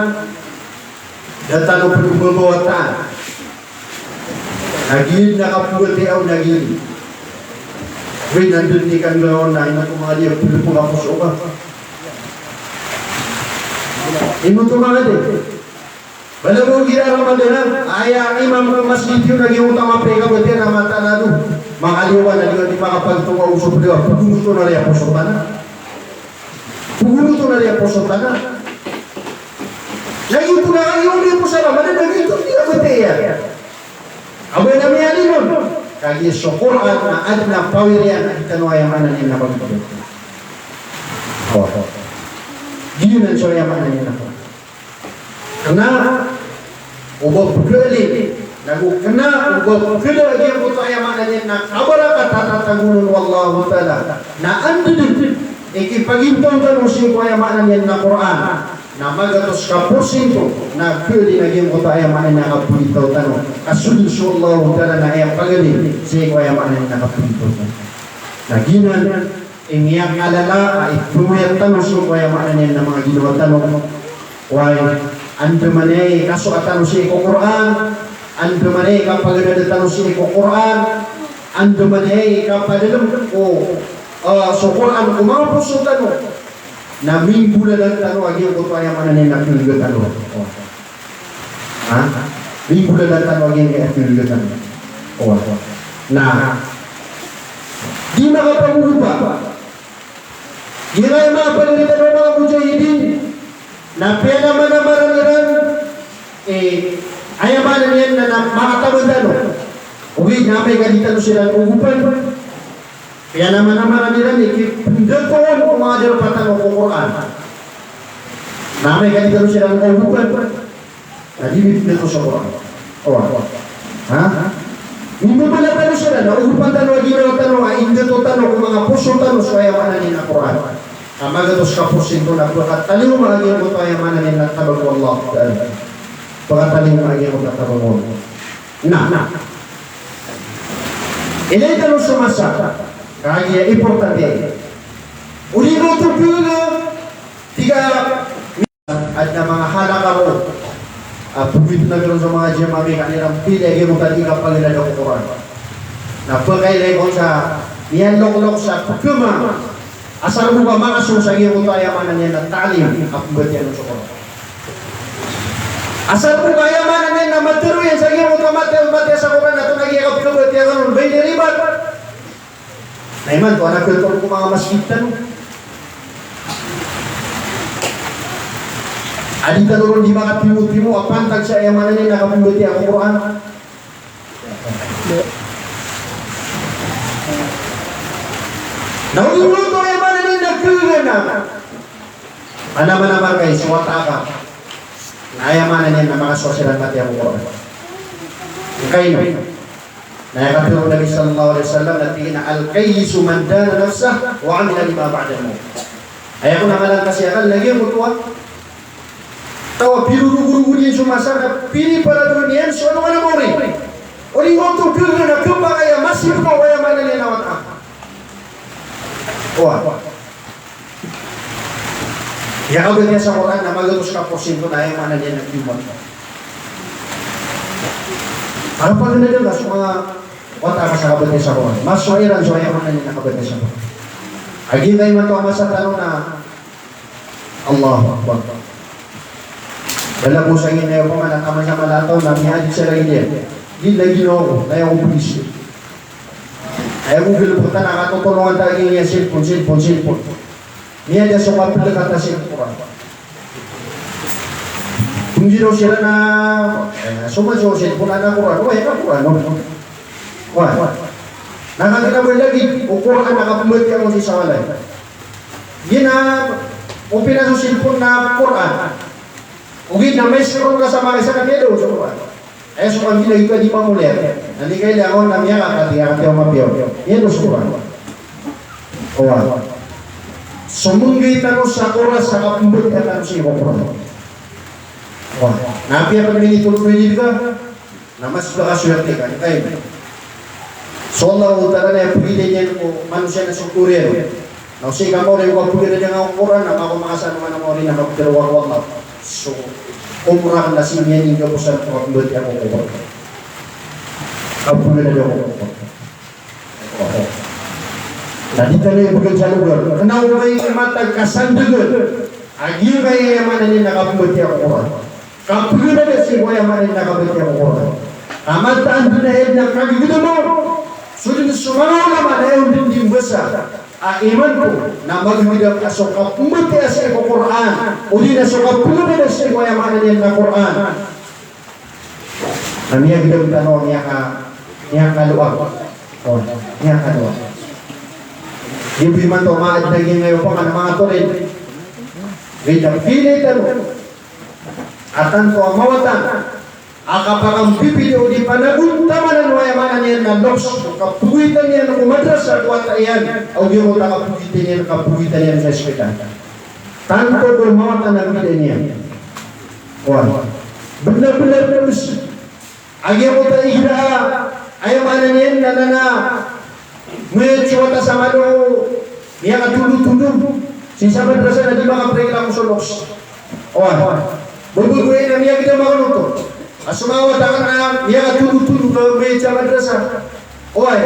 da tano pn mbabawataan. Na giya dn a kapmbatiyaa on na giya. Ogaid na anda dn i kan'gan on na ino to manga di a pd pn a poso ka. Ino to manga di. Bala bo igira Ramadan, aya imam ko masjid iyo na giyoto a mapikabatiya na mataan a do. Makaliyo ka na di ka di makapagtonga o so pd a, pgomoto na riya poso tano. Pgomoto na riya poso tano. Na giyoto na kagiya o riya poso Ramadan, na giyoto di a batiya. Aba na miyalingon. Kagiya so Qur'an na adn a pawir iyan a di tano aya maana niyan na pagibatiya. O. Giyanan so aya maana niyan na pagibatiya. Kna o ba pkhailay, nago kna o ba pkhailay a giyoto a aya maana niyan na kabarakat a tatagoon o Allahu Ta'ala. Na anda dn i kipagintaw tano sii ko aya maana niyan na Qur'an na magatos ka porsinto na khailay a giyoto a aya maana niyan na kapagintaw tano. Ka so dn so Allahu Ta'ala na aya pagari sii ko aya maana niyan na kapagintaw tano. Na giyanan i miyakalala a ipngoyat tano sii ko aya maana niyan na manga ginawa tano. Oway, andamanaya i kasowa tano sii ko Qur'an, andamanaya i kapagadada tano sii ko Qur'an, andamanaya i kapadalm ko, eh, so Qur'an ko manga poso tano. Na minggolalan tano a giyoto a aya maana niyan na khailay tano. Ha? Minggolalan tano a giyangkaya a khailay tano. Oway. Na di makapagogopa. Giya manga pagari tano a manga mujahidin na piyanamanamaran iran, eh, aya maana niyan na, na makatawan tano. Ogaid na amay ka di tano siran ogopan. Piyanamanamaran iran i kipndatoon o manga darpa tano ko Qur'an. Na amay ka di tano siran ogopan, na di mi pndato so Qur'an. Oway. Ha? Mimbabalat tano siran, na ogopan tano a ginawa tano, a indato tano ko manga poso tano so aya maana niyan na Qur'an. Ka magatos ka porsinto na pkatalingoma a giyoto a aya maana niyan na tabang o Allah Ta'ala. Pkatalingoma a giyoto a tabang o Allah. Na, na. Ilay tano so masa, kagiya importante. Odi ko to pila, tig a, adn a manga halaka roo a pmbit na garo so manga jamaah ami ka iran pila a giyoto a di kapagadada ko Qur'an. Na pkailay kon sa, miyaloklok sa pkma. Asar bo ka makasong sa giyoto a aya maana niyan na ta'lim a pmbatiyaan on so Qur'an. Asar bo ka aya maana niyan na matero iyan sa giyoto a matiya, matiya sa Qur'an, na tonaa giya kapkabatiya on, ba ini ribat. Na imanto a na piyatoro ko manga masjid tano a di tano ron di makatimotimo a pantag sa aya maana niyan na kapmbatiya ko Qur'an. Na o di oto aya maana niyan na khaganaan. Aya maana niyan na makasowa siran matiya ko Qur'an. Ngkaino? Na aya katharo o Nabi sallallahu alaihi wasallam na tig iyan a, "Al-kayyisu man dana nafsahu wa amila lima ba'dal mawt." Aya kon a mala a kasiyakal na giyoto a taw a pirorogorog iyan so masa na piniparado iyan so alongan a maori. O di oto khaganaan a khapakay a masipkaw aya maana niyan na wata. Oway. Aya kabatiya sa Qur'an na magatos ka porsyento na aya maana niyan na kiyomot. Aya paganay ka so manga wata ka sa kabatiya sa Qur'an. Masowa iran so aya maana niyan na kabatiya sa Qur'an. Lagid imanto a masa tano na Allahu Akbar. Dala ko sa giya opama na taman sa mala a taw na miyahadith sa lagid iyan. Di lagid o, na aya ko polis. Aya ko galbk tano na katotolongan tano giya cellphone, cellphone, cellphone. Miyada so kaplkat a cellphone. Tonggiraw siran na, eh, so man so cellphone na Qur'an. Oway, na Qur'an, no? Oway. Na kagiya ba lagid o Qur'an a kapmbatiyaa ko sii sa walay. Giya na, o pn a so cellphone na Qur'an. Ogaid na ma-scroll ka sa manga isa na miyada so Qur'an. Aya so kagiya lagid ka di mamoliyat. Na di ka ilay a on na miyakakati, kakati o mapiya. Miyada so Qur'an. Oway. So mnggay tano sa oras sa kapmbatiyaa tano sii ko Qur'an. Oway. Na apiya pn minit o minit ka, na mas baka so yakti ka, ngkaino. So Allahu Ta'ala na aya pagitay niyan ko manosiya na so Qur'an. Na o sii ka maori ko kapagada dn ko Qur'an, na mako makasanon ka na maori na kaptharo ka ko Allah. So, umrah na sii niyan ingga ko sa kapmbatiyaa ko Qur'an. Kapagada dn ko Qur'an. Na di tano ipgn sa logar. Kna o ba aya matag kasandgn a giyangkaya aya maana niyan na kapmbatiyaa ko Qur'an. Kapgdada sii ko aya maana niyan na kabatiyaa ko Qur'an. Ka mataan dn a aya dn a kagdama. So dn so manga ulama na aya on dn di mbasa a iman ko na magdam ka so kapmbatiyaa sii ko Qur'an, odi na so kapgdada sii ko aya maana niyan na Qur'an. Na miyagdam tano a miyaka, miyakaloa. O, miyakaloa. Di bo imanto maadn a giyangkaya opama na manga torid. Giyangkaya pili tano a tanto a mawatan a kapakambibili odi panagontamanan o aya maana niyan na loks, kapogitan iyan ko madrasa ko wata iyan, a ogaid ko kapogitan iyan, kapogitan iyan sa ospital. Tanto bo mawatan a mbida niyan. Oway. Bnar-bnar na bs. A giyangkoto a igira a aya maana niyan na, na, na, miyatso wata sa malo miyakatondotondog sii sa madrasa na di makapreklamo so loks. Oway. Bo bo aya na miyagdam a kanoto. A so manga wata ka na miyakatondotondog ka miyatso sa madrasa. Oway.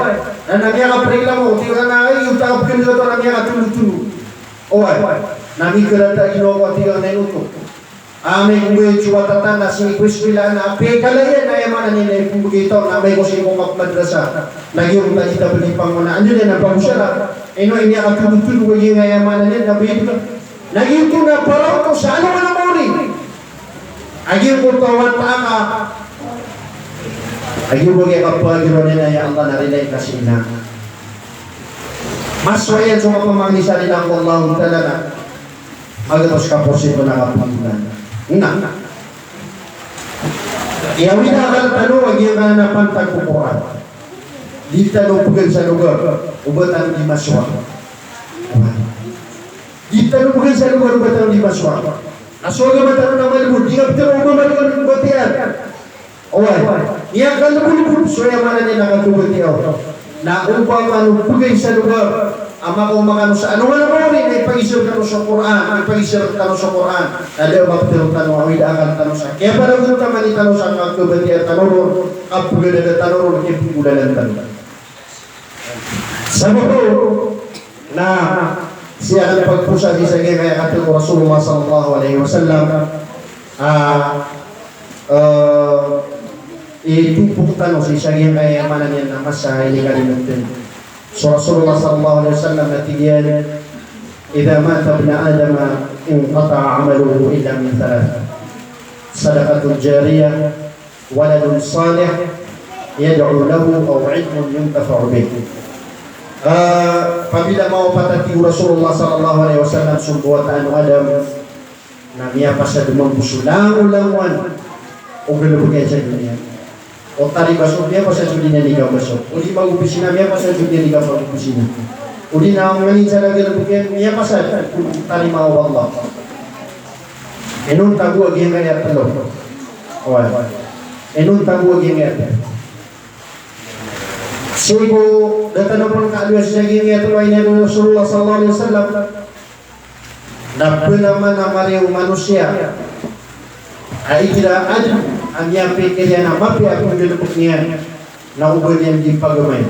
Na, na miyakapreklamo, tig iran a, ay, oto a pkhan'g oto na miyakatondotondog. Oway. Na mikarata a ginawa ko, tig iran a ino oto. Amay ko miyatso wata tano sii ko eskwela na apiya kala iyan na aya maana niyan na ipmbgay taw na amay ko sii ko kapmadrasa. Na giyoto a di ta bali pangonaan iyan na pagosara. Ino i miyakatondotondog a giyangkaya aya maana niyan na bayad ka. Na giyoto na paraw ko sa alongan a maori. A giyoto a wata ka. A giyoto a kapagiro niyan a ya Allah na rilai ka sii na. Masowa iyan so kapamangni sa rila ko Allahu Ta'ala na. Magatos ka porsyento na kapagiro niyan. Na. Aya awid a akal tano a giyangkanan a pantag ko Qur'an. Di tano pgan sa logar o ba tano di masowa. Di tano pgan sa logar o ba tano di masowa. Na so agama tano na malbod, di ka ptharoon o ba malbod o batiyaan. Oway. Miyakalbodbod so aya maana niyan na kathobatiya. Na o ba kano pgay sa logar a makaoma kano sa alongan a maori na ipagisir kano so Qur'an, ipagisir kano so Qur'an. Na da a maptharo tano a awid a akal tano sa kiyaparagotamani tano sa kakhabatiya tano ron, kapgdada tano ron, kiyapgolalan tano. Sabap na sii sa pagposa sii sa giyangkaya katharo o Rasulullah sallallahu alaihi wasallam, ah, eh, itopok tano sii sa giyangkaya maana niyan na masa a inikalimit. So Rasulullah sallallahu alaihi wasallam na tig iyan, "Idha mata ibnu Adama inqata'a amaluhu illa min thalath. Sadaqatun jariyah, waladun salih yad'u lahu aw ilmun yuntafa'u bih." Ah, apabila mawapat a tig o Rasulullah sallallahu alaihi wasallam so mbawataan o Adam, na miyapasad mambo so langolangowan o galebek iyan sa doniya. O tariba so miyapasad so di niyan di kapaso. O di mag-opisina, miyapasad so di niyan di kapag-opisina. O di na nganin sa galebek iyan, miyapasad. Tariba o Allah. Inonta bo a giyangkaya telo. Oway. Inonta bo a giyangkaya telo. Sii ko da tano pn kaaloy sa giyangkaya telo a inaloy o Rasulullah sallallahu alaihi wasallam. Na pnamanamar o manosiya a igira adn a miyapikir iyan a mapiya a pnggalbk iyan, na o ba niyan di pagamay.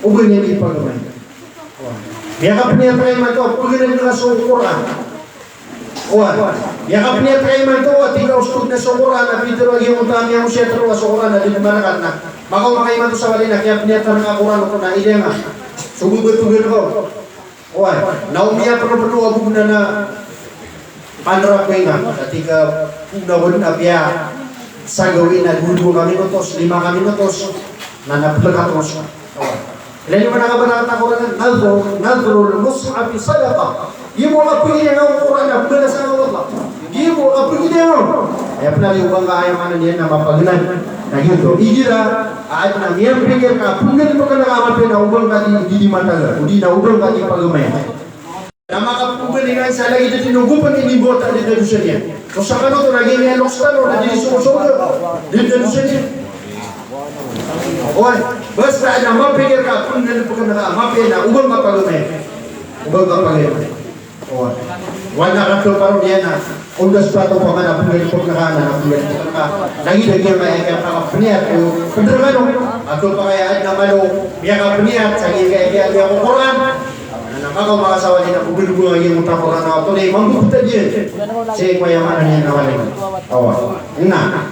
O ba niyan di pagamay. Miyakapniyat ka imanto a pnggalbk ka so Qur'an. Oway. Miyakapniyat ka imanto a tig ka ostod na so Qur'an a pitharo a giyoto a miyangosiyat roo a so Qur'an a di dn marakat na. Makaoma ka imanto sa walay na kiyapniyatan ka Qur'an oto na ilaya nga. So ba ba pnggalbk ka. Oway, na o miyapnopno a bo na na panrap ko inga, katika puna ko dn a piya sa gawii na dowa, dowa ka minutos, lima ka minutos, na na plka tros. Oway. Ilay niyo man a kabasa a Qur'an, nadhr, nadhrul mushafi sadaqah. Giya bo a kapagilaya o Qur'an a balasan o Allah. Giya bo a kapagilaya. Aya pn a di o ba ngka, aya maana niyan na mapagnaan. Na giyoto, igira a adn a miyapikir ka a pnggalbkn ka a mapiya na o ba ngka di, di, di mataga, o di na o ba ngka di pagamay. Na makapmbalingan sa lagid a tinogopan i inimbawata dn a dosa niyan. So sakn oto na giya miyaloks tano na di di sosoga dn a dosa niyan. Oway, basta adn a mapikir ka a pnggalbkn ka a mapiya na o ba ngka pagamay. O ba ngka pagamay. Oway. Oway na katharo iyan na Ondas pato pamana pnggalbkn ka na pnggalbkn ka. Lagid a giyangkaya kiyapakapniyat o pndrkano. Ato pakay a adn a malo miyakapniyat sa giyangkaya kiyaaloy ko Qur'an. Na makaoma ka sa walay na pnggalbkn ka giyangkoto a Qur'an a oto na i mambo ptad iyan. Sii ko aya maana niyan na walay. Oway. Na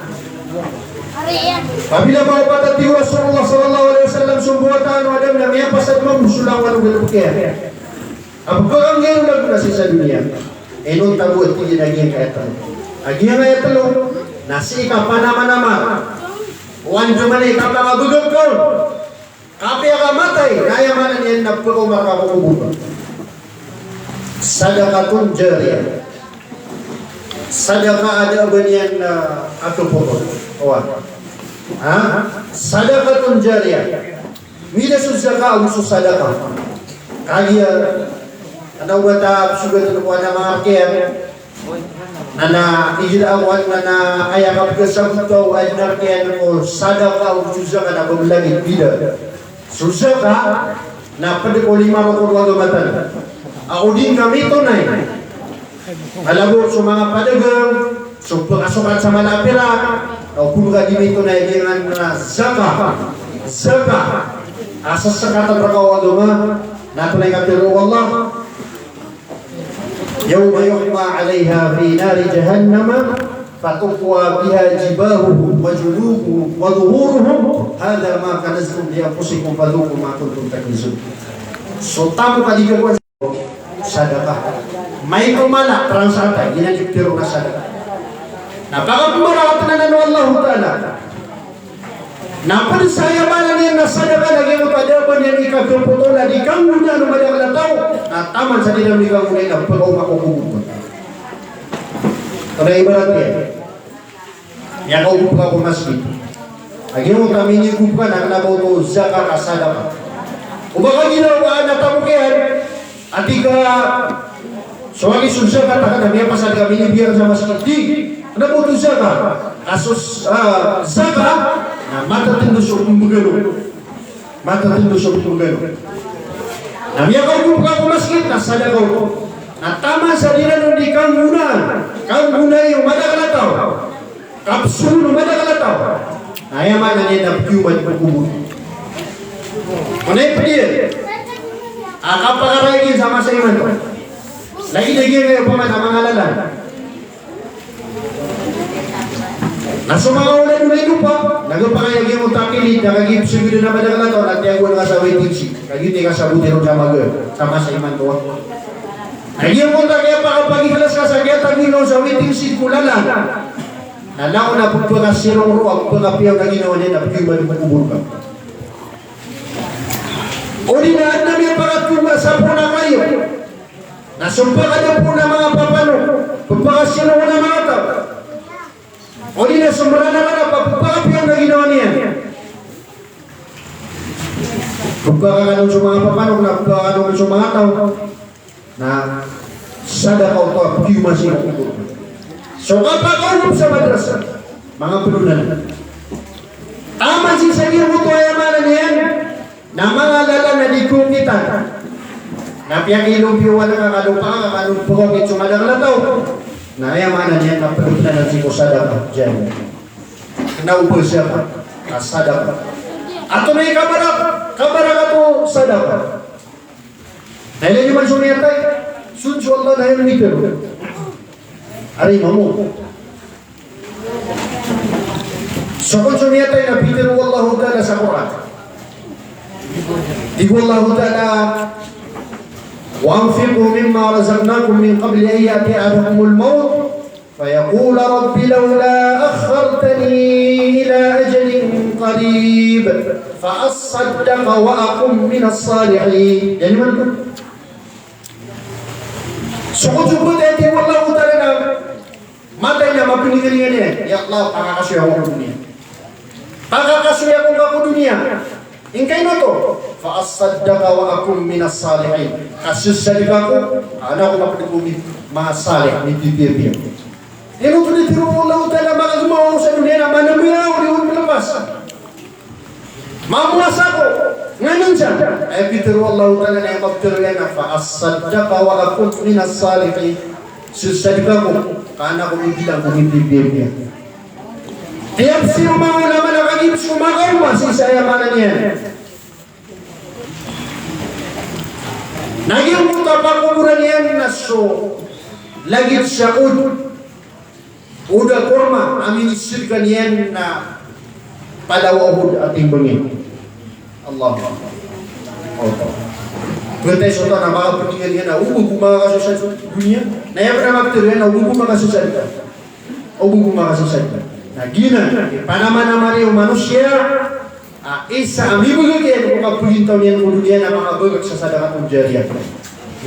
apabila mawapat a tig o Rasulullah sallallahu alaihi wasallam so mbawataan o Adam na miyapasad mambo so langowan o galbk iyan. A pkhanggay on a gona sii sa doniya. Inonta bo a tig iyan a giyangkaya telo. A giyangkaya telo na sii ka panamanamar o andamanaya i kapangabagak on. Kapiya ka matay, na aya maana niyan na pkaoma rka ko kobor ka. Sadaqatun jariyah. Sadaqa a da a ba niyan, ah, katopoton. Oway. Ha? Sadaqatun jariyah. Mida so zaka ago so sadaqa. Kagiya, ana o ba ta psogatn ko ana manga rk iyan. Na, na, igira ago adn a aya kapkasabot o adn a rk iyan ko sadaqa ago so zaka na ba mlagid, bida. So zaka na pd ko lima rokon o agama tano. Ago di ngka mitonay. Kala bo so manga padagang, so pkasokat sa mala a pirak, o pd ka di mitonay, di ngka na zaka, zaka. A sasakatan rka o agama, na tonay ka piro o Allah. Yawma yuhma alayha fi nari jahannama, fatukwa biha jibahuhum wa junubuhum wa zuhuruhum, hadha ma kanaztum li anfusikum fadhuqu ma kuntum taknizun. So tamok a di kakowa Sadaqa. Maito mala, transata, giyanan i pitharo na sadaqa. Na pakapmbarakatan anan o Allahu Ta'ala. Na pd sa aya maana niyan na sadaqa na giyoto a da a ba niyan ikagapoton a di kanggonaan o madakl a taw, na taman sa di ran di kanggonaan na pkaoma ko kobor. Tonaa i ibarat iyan? Miyakaogop ka ko masgit. Lagid o taman i minigop ka na kna ba oto zakat ka sadaqa. O ba ka ginawa na tamok iyan, a tig ka so agi so zakat a kna miyapasad ka minibiyaan sa masgit. Di, kna ba oto zakat. Ka so, ah, zakat, na matatndo so pmbgano. Matatndo so pmbgano. Na miyakaogop ka ko masgit na sadaqa oto. Na taman sa di ran di kanggonaan, kanggonaan o madakl a taw. Kapsogon o madakl a taw. Na aya maana niyan na pkioma ko kobor. Tonaa i pd iyan? A kapakaraig iyan sa masa imanto. Lagid a giya kaya paman a manga lalan. Na so manga olad o Laidopa, na giyangkaya giyoto a kilid, na kagiya psogodan a madakl a taw, na tiyagoan ka sa waiting shed. Kagiya di kasaboti ron sa maga, sa masa imanto. Na giyoto a kiyapakapagiklas ka sa kiyatagoan on sa waiting shed ko lalan. Na langon a pphakasirong roo, pphakapiya on a ginawa niyan, na pkioma ko kobor ka. Odi na adn a miyapakatongga sa poon a kayo na so pakadapo na manga papanok, pphakasino a manga taw. Odi na so mranakan a pphakapiya a ginawa niyan. Pphakakanon so manga papanok na pphakakanon so manga taw. Na sadaka oto a piyoma sii ko kobor. So kapakaonop sa madrasa, manga pd onan. Taman sii sa giyangkoto, aya maana niyan na manga lalan a di kokitan. Na piyakiilompiyowan ka, kalopa ka, kalopa ka, so madakl a taw. Na aya maana niyan na pd onan sii ko sadaka jariyah. Kna o ba sadaka, na sadaka. Antonaa i kabaraka, kabaraka o sadaka? Na ilay niyo man so miyatay, so, so Allah na aya mitharo. Ari mamo. So kon so miyatay na pitharo o Allahu Ta'ala sa Qur'an. Tig o Allahu Ta'ala, "Wa anfiqu mimma razaqnakum min qabli an ya'tiya ahadakumul mawt." فيقول رب لولا أخرتني إلى أجل قريب فأصدق وأكن من الصالحين. Aya niyan man. So kon so btad a tig o Allahu Ta'ala na matay na mapningn iyan, "Ya Allah, pakakasoy ako ko doniya." Pakakasoy ako ngka ko doniya. Ingkaino oto? Fa asaddaqa wa akun minas salihin. Ka ssadka ako, an ako mapd ko manga salih, mipipiya. Ino oto di tiro o Allahu Ta'ala, makagmaw sa doniya na manamaya ako di on mlpas. Mamowasa ako, nganin sa. Aya pitharo o Allahu Ta'ala na aya maptharo iyan na fa asaddaqa wa akun minas salihin. Ssadka ako, ka an ako mibilang ko mipipiya. Tiyapsir o manga ulama na kagiya so makaoma sii sa aya maana niyan na giyangkoto a pakoboran iyan na so lagid sa od, od a korma a minissadka niyan na palawa o od a timbang iyan. Allahu Akbar. Btad so taw na makaptharoon iyan na o ba ko makakasoy sa doniya. Na aya pn a maptharo iyan na o ba ko makakasoy sa doniya. O ba ko makakasoy sa doniya. Na giyanan i panamanamar o manosiya a isa a mibagak iyan ko kapagintaw niyan ko doniya na makabagak sa sadaqatul jariyah.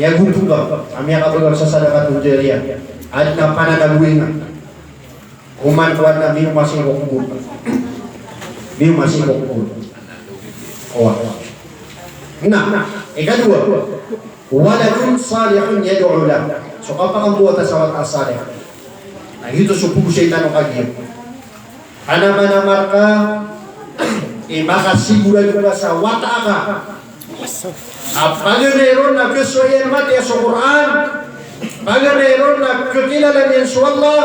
Miyagontong ka a miyakabagak sa sadaqatul jariyah. Adn a pananagoy na oman ko adn a miyaoma sii ko kobor. Miyaoma sii ko kobor. Oway. Na ikadowa, waladun salihun yad'u lah. So kapakambowata sa wata a salih. Na giyoto so pagosay tano kagiya. Panamanamar ka i makasigurado ka sa wata aka a paganay ron na kasowa iyan matiya so Qur'an, paganay ron na kakilala niyan so Allah,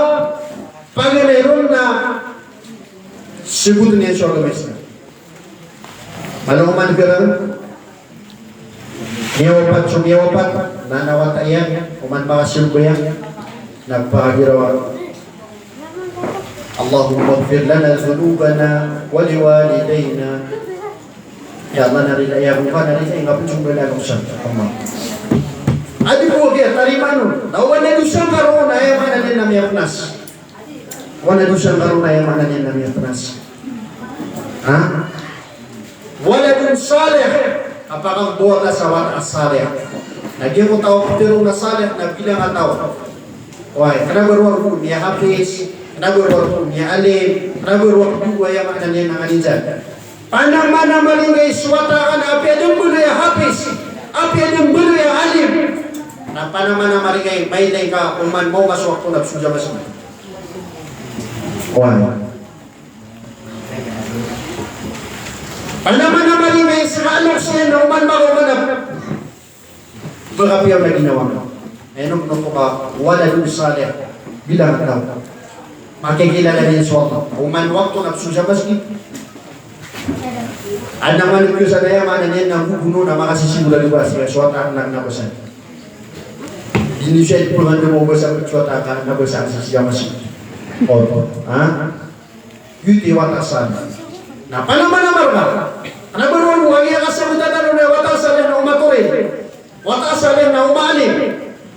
paganay ron na sbotn iyan so agama Islam. Malo oman ka ron, miyawapat so miyawapat, na na wata iyan, oman makasimba iyan, na pagiraw a, Allahummaghfir lana dhunubana wa liwalidayna. Ya Allah, na rilai ako ngka, na rilai ngka pn so mbala a dosa. Aman. Adi bo giya tarimaan on. Na o ba na dosa ngka ron, na aya maana niyan na miyapnas. O ba na dosa ngka ron, na aya maana niyan na miyapnas. Ha? Waladun salih, kapakambowata sa wata a salih. Na giyangkoto a pitharo na salih na bilang a taw. Oway, kna ba rowar ko miyahafiz, kna ba rowar ko miyaalim, kna ba rowar ko, aya maana niyan na nganin sa. Panamanamar ingka i so wata aka na apiya da mbaloy a hafiz, apiya da mbaloy a alim. Na panamanamar ingka i mailay ngka oman maoma so wakto na pzowjamask. Oway. Panamanamar ingka i ska a loks iyan na oman makaoma na pkapiya on a ginawa. Ino pn oto ka waladun salih, bilang a taw. Makikilala niyan so Allah. Oman wakto na pzowjamask. Adn a manosiya na aya maana niyan na gogono na makasisigurado ka sii so wata aka na kna basa. Di niyan siya ipangandam o basa ko so wata aka na basa sii sa masjid. Oto. Ha? Giyoto i wata a salih. Na panamanamar ka. Kna ba rowar ko kagiya kasabota tano na wata a salih na o matorid. Wata a salih na o maalim.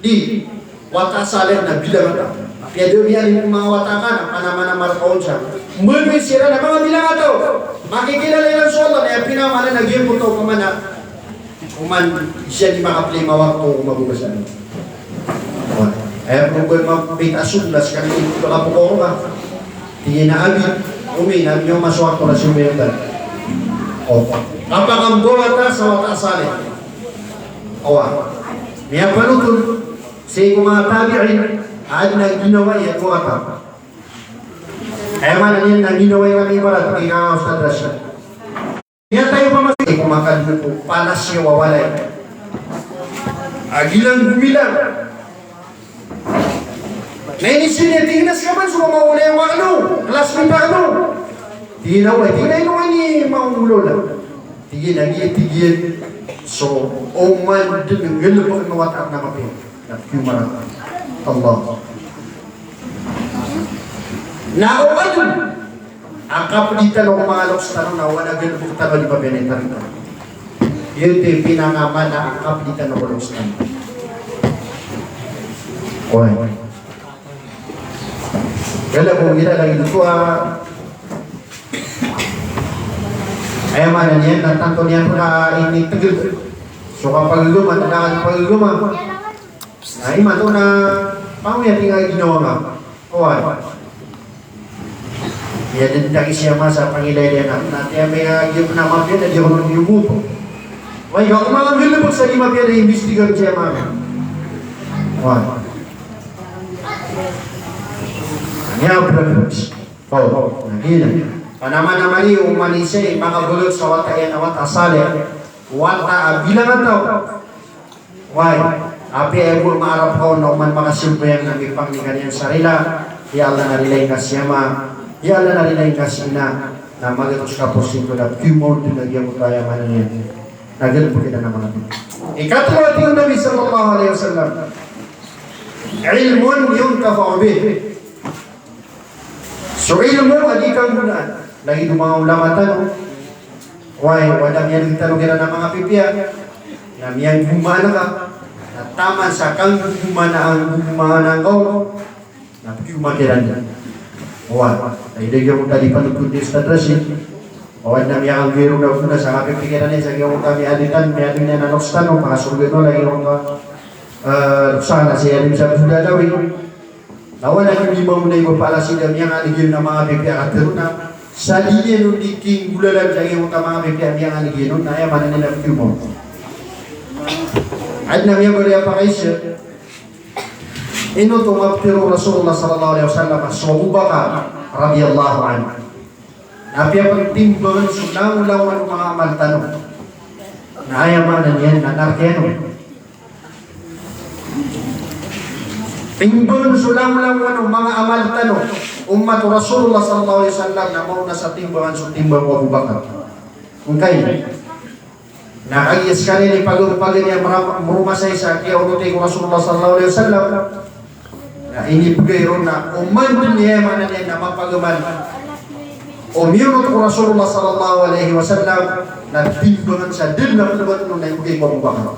Di. Wata a salih na bilang a taw. Apiya da miyalim ko manga wata aka na panamanamar ka on sa mbaloy siran a manga bilang a taw. Makikilala iran so Allah, na aya pmaana na giyangkoto pamana. Man, isa di makaplima wakto ko mababasa. Aya problema pita sunna skaniyan, ito ka pokoro ka. Tig iyan a, "Abi, Umi, na miyaoma so wakto na siyombay otan." O. Kapakambaw a wata sa wata a salih. Oway. Miyapanothol sii ko manga tabi'in, a adn a ginawai a wata. Aya maana niyan na ginawai kami ibarat, tig a Ustadh Rashid. Miyatay o pamasa ko makadn ko palasyo a walay a gilang gomilang. Na inisii niyan, tig iyan a, "Ska man so mawalay a wakto, classmate akn." Tig iyan a, "Oway." Tig iyan a, "Ino ini mawalay?" Tig iyan a, "Giya," tig iyan, "so oman dn nggalbkn o wata akn a mapiya." Na tig iyan a, Allah. Na o adn a kapdi tano ko manga loks tano na o adn a galbk tano a di mapiya i tarita. Giyoto i pinangamana a kapdi tano ko loks tano. Oway. Galbk o gira lagid oto a, aya maana niyan na tanto niyan pn a initgd so kapagagama, na kapagagama. Na imanto na pangoyat iyan a ginawa nga. Oway. Iya dn daki siya masa pangilay iyan na, na tiya miyagi na mapiya na di ako niyumupo. Oway, ako mga nggalbk sa di mapiya na imbestigar siya masa. Oway. Niya, brad. O, na giya. Panamanamani o oman i isa i makabolot sa wata iyan a wata a salih. Wata a bilang a taw. Oway, apiya bo maarap ka on na oman makasambayang na mipangni ka niyan sa rila, ya Allah na rilai ngka si ama, ya Allah na rilai ngka si ina, na magatos ka porsyento na piyomawd na giya ko aya maana niyan. Na galbk iran a manga. Ikatlo a tig o Nabi sallallahu alaihi wasallam, ilmun yuntafa'u bih. So ilmo a di kanggonaan. Lagid o manga ulama tano. Oway, o da miyaneg tano kiran a manga pipiya na miyanggomanaan ka. Na taman sa kanggomanaan, ggomanaan ka on, na piyoma kiran. Oway, lagid a giyoto a di panothol i Ustadh Rashid. Oway, na miyakanggoy ron a gona sa kapipikiran iyan sa giyoto a miyaadn, miyaadn iyan a loks tano, makasorga on lagid o, eh, loks a na si Alim sa Abdullah Alawi. Na oway, na kami mambo na iba pala sii da miyanganeg iyan a manga pipiya a katharo na sa di niyan on di kinggolalan sa giyoto a manga pipiya a miyanganeg iyan on, na aya maana niyan na piyoma. Adn a miyabaloy a pakaisa. Ino oto maptharo o Rasulullah sallallahu alaihi wasallam so Abu Bakar radiyallahu anhu. Na apiya pn timbangn so langolangon o manga amal tano, na aya maana niyan na nark iyan on. Timbangn so langolangon o manga amal tano, ummat o Rasulullah sallallahu alaihi wasallam, na maona sa timbangan so timbang o Abu Bakar. Ongkai. Na kagiya skaniyan i pagari-pagari a mara-, maroma sa isa a kiyaonoti ko Rasulullah sallallahu alaihi wasallam. Na inibgay ron na oman dn, aya maana niyan na mapagamal o miyonot ko Rasulullah sallallahu alaihi wasallam, na timbangn sa dn na pnbtn on na ibgay ko Abu Bakar.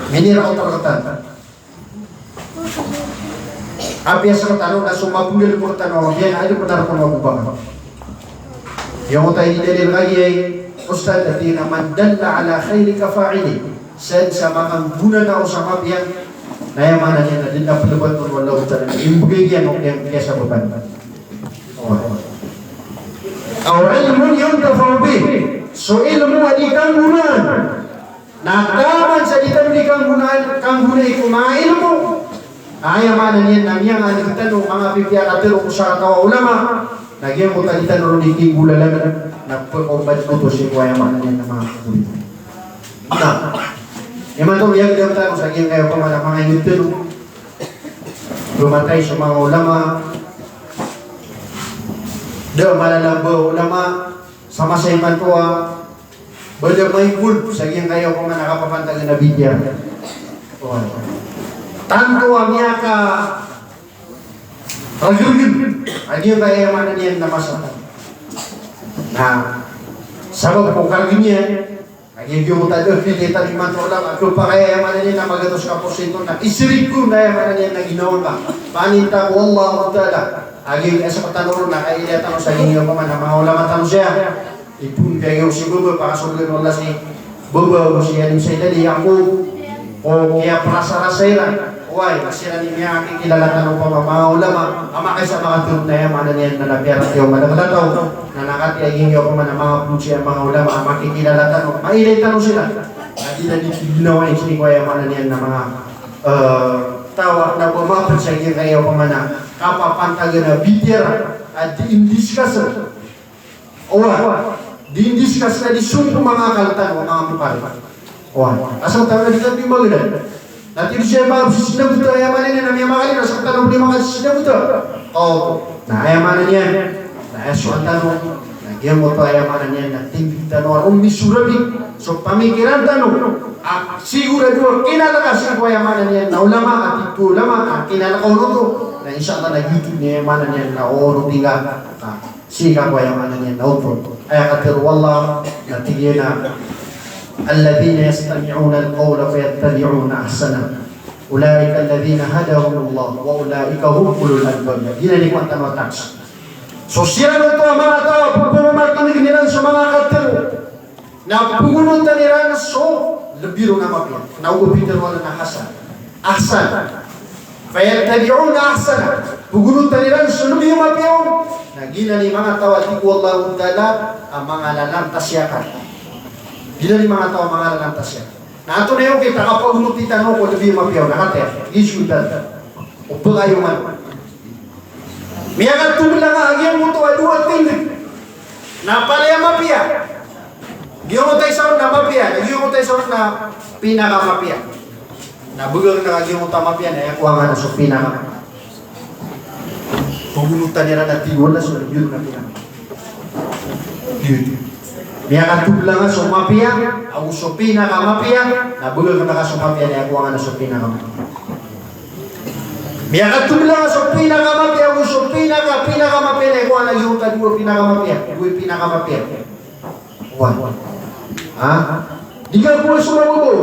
Miniraot rktano. Apiya sktano na so mapnggalbk tano a mapiya na adn pn a rk o Abu Bakar. Giyoto i dalil kagiya, Ustadh, a tig iyan a, "Man dalla ala khairin ka fa'ilih." Sadn sa makanggonaan o sa mapiya, na aya maana niyan na dn a pnbtn on o Allahu Ta'ala, imbgay iyan o kiya-, kiyasabapan. Aw ilmun yuntafa'u bih. So ilmo a di kanggonaan. Na taman sa di tano di kanggonaan, kanggonai ko manga ilmo. Aya maana niyan na miyanganeg tano manga pipiya a katharo ko sakataw a ulama. Na giyoto a di tano ron di kinggolalan na pkaombad oto sii ko aya maana niyan na manga kanggonan. Na imanto miyagdam tano sa giyangkaya opama na manga ingd tano. Pmatay so manga ulama. Da a malalamba a ulama sa masa imanto a ba da maipon sa giyangkaya opama na kapapantag a bid'ah. Tanto a miyaka-, rgrgn a giyangkaya, aya maana niyan na masa. Na sabap ko kargn iyan, a giyoto a da a pitharo imanto a ulama, khapakay a, aya maana niyan na magatos ka porsyento na ishirik ko na, aya maana niyan na ginawa ngka. Paninta ko Allahu Ta'ala. A giyoto a sktano ron na kailaya tano sa giyangkaya opama na manga ulama tano siya. Ipoon ka iyo si baba, pakasorga o Allah si Baba o si Alim Sayyid Ali Yaqub, o kiyaprasarasa iran. Oway, na siran i miyakikilala tano ko manga ulama, a makaisa a makatharo na aya maana niyan na napiyarat iyo madakl a taw, na nakatiya giyangkoto a manga phoon sii a manga ulama a makikilala tano, mailay tano siran. Na di na di ginawai sii ko aya maana niyan na manga, eh, taw a kna o ba mapd sa giyangkaya opama na kapapantagan a bitiyara a di indiscuss. Oway, di indiscuss na di sompo manga akal tano, manga mokar. Oway, asal tano na di tano di magadad. Na tig iyan a manga sisinagot a aya maana niyan na miyamakalin, asal tano di manga sisinagot. O, na aya maana niyan na aya soan tano, na giyangkoto aya maana niyan na tig tano a omisorabi so pamikiran tano. A sigorado a kinalaka sii ko aya maana niyan na ulama, a tig ko ulama a kinalaka onoto. Na insha Allah na giyoto i aya maana niyan na onoto nga. Na sii ka ko aya maana niyan na oto. Aya katharo o Allah na tig iyan a, "Alladhina yastami'una al-qawla fayattabi'una ahsanah. Ulaika alladhina hadahumullah wa ulaika hum ulul albab." Giyanan i kowan tano a tax. So siran oto a manga taw a pphamakin'g iran so manga katharo na pagonotan iran so lbi ron a mapiya. Na o ba pitharo o Allah na hasan. Ahsan. Fayattabi'una ahsanah. Pagonotan iran so lbi a mapiya on. Na giyanan i manga taw a tig o Allahu Ta'ala a manga lalantas i akal. Giyanan i manga taw a manga lalantas i akal. Na antonaa i okit a kapagonoti tano ko lbi a mapiya on, na katii, giyoto. O ba kayo man. Miyakatobla nga a giyangkoto a dowa tindg na palaya mapiya. Giyangkoto a isa on na mapiya, na giyangkoto a isa on na pinakamapiya. Na bgan ka a giyangkoto a mapiya na aya kowan ka na so pinakamapiya. Pagonotan iran a tig o Allah so lbi ron a pinakamapiya. Miyakatobla nga so mapiya ago so pinakamapiya, na bgan ka so mapiya na aya kowan ka na so pinakamapiya. Miyakatobla nga so pinakamapiya ago so pinaka, pinakamapiya na aya kowan ka na giyangkoto a dowa pinakamapiya, dowa pinakamapiya. Oway. Ha? Di ka kowa so magogo.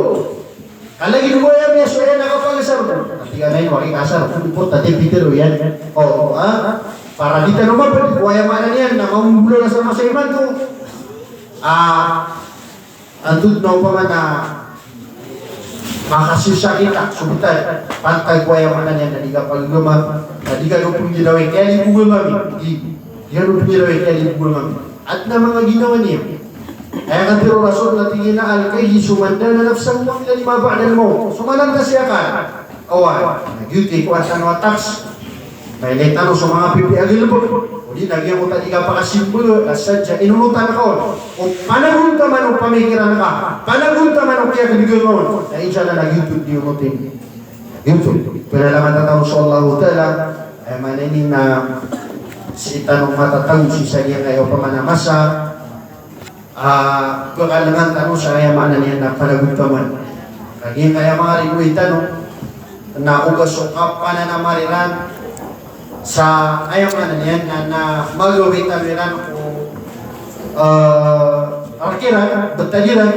Ka lagid o aya miyasowa iyan a kapagasar ko. Tig iyan a ino aki kasar ko, di pota di pitharo iyan. O, ha? Para di tano mapd ko aya maana niyan na mambolong sa masa imanto. Ah, antonaa opama na makasisa kita, so btad. Pantag ko aya maana niyan na di ka pagagama, na di ka dn pnggiraw i kalibog ami. Di, di ka dn pnggiraw i kalibog ami. Adn a manga ginawa niyan. Aya katharo o Rasul na tig iyan a, "Al-kayyisu man dana nafsahu wa amila lima ba'dal mawt." So malantas i akal. Oway. Na giyoto i kowan tano a tax. Mailay tano so manga pipiya a galbk. O di na giyangkoto a di kapakasimba, na sadn sa inonotan ka on. O panagontaman o pamikiran ka. Panagontaman o kiyakdga ka on. Na insha Allah na giyoto i di onotin. Giyoto. Panalangan tano so Allahu Ta'ala. Aya maana niyan na sii tano matatago sii sa giyangkaya opama na masa a pkalangan tano sa aya maana niyan na panagontaman. Ka giyangkaya manga ridoay tano na oba so kapananamar iran sa aya maana niyan na, na magawii tano iran ko, eh, rk iran, btad iran,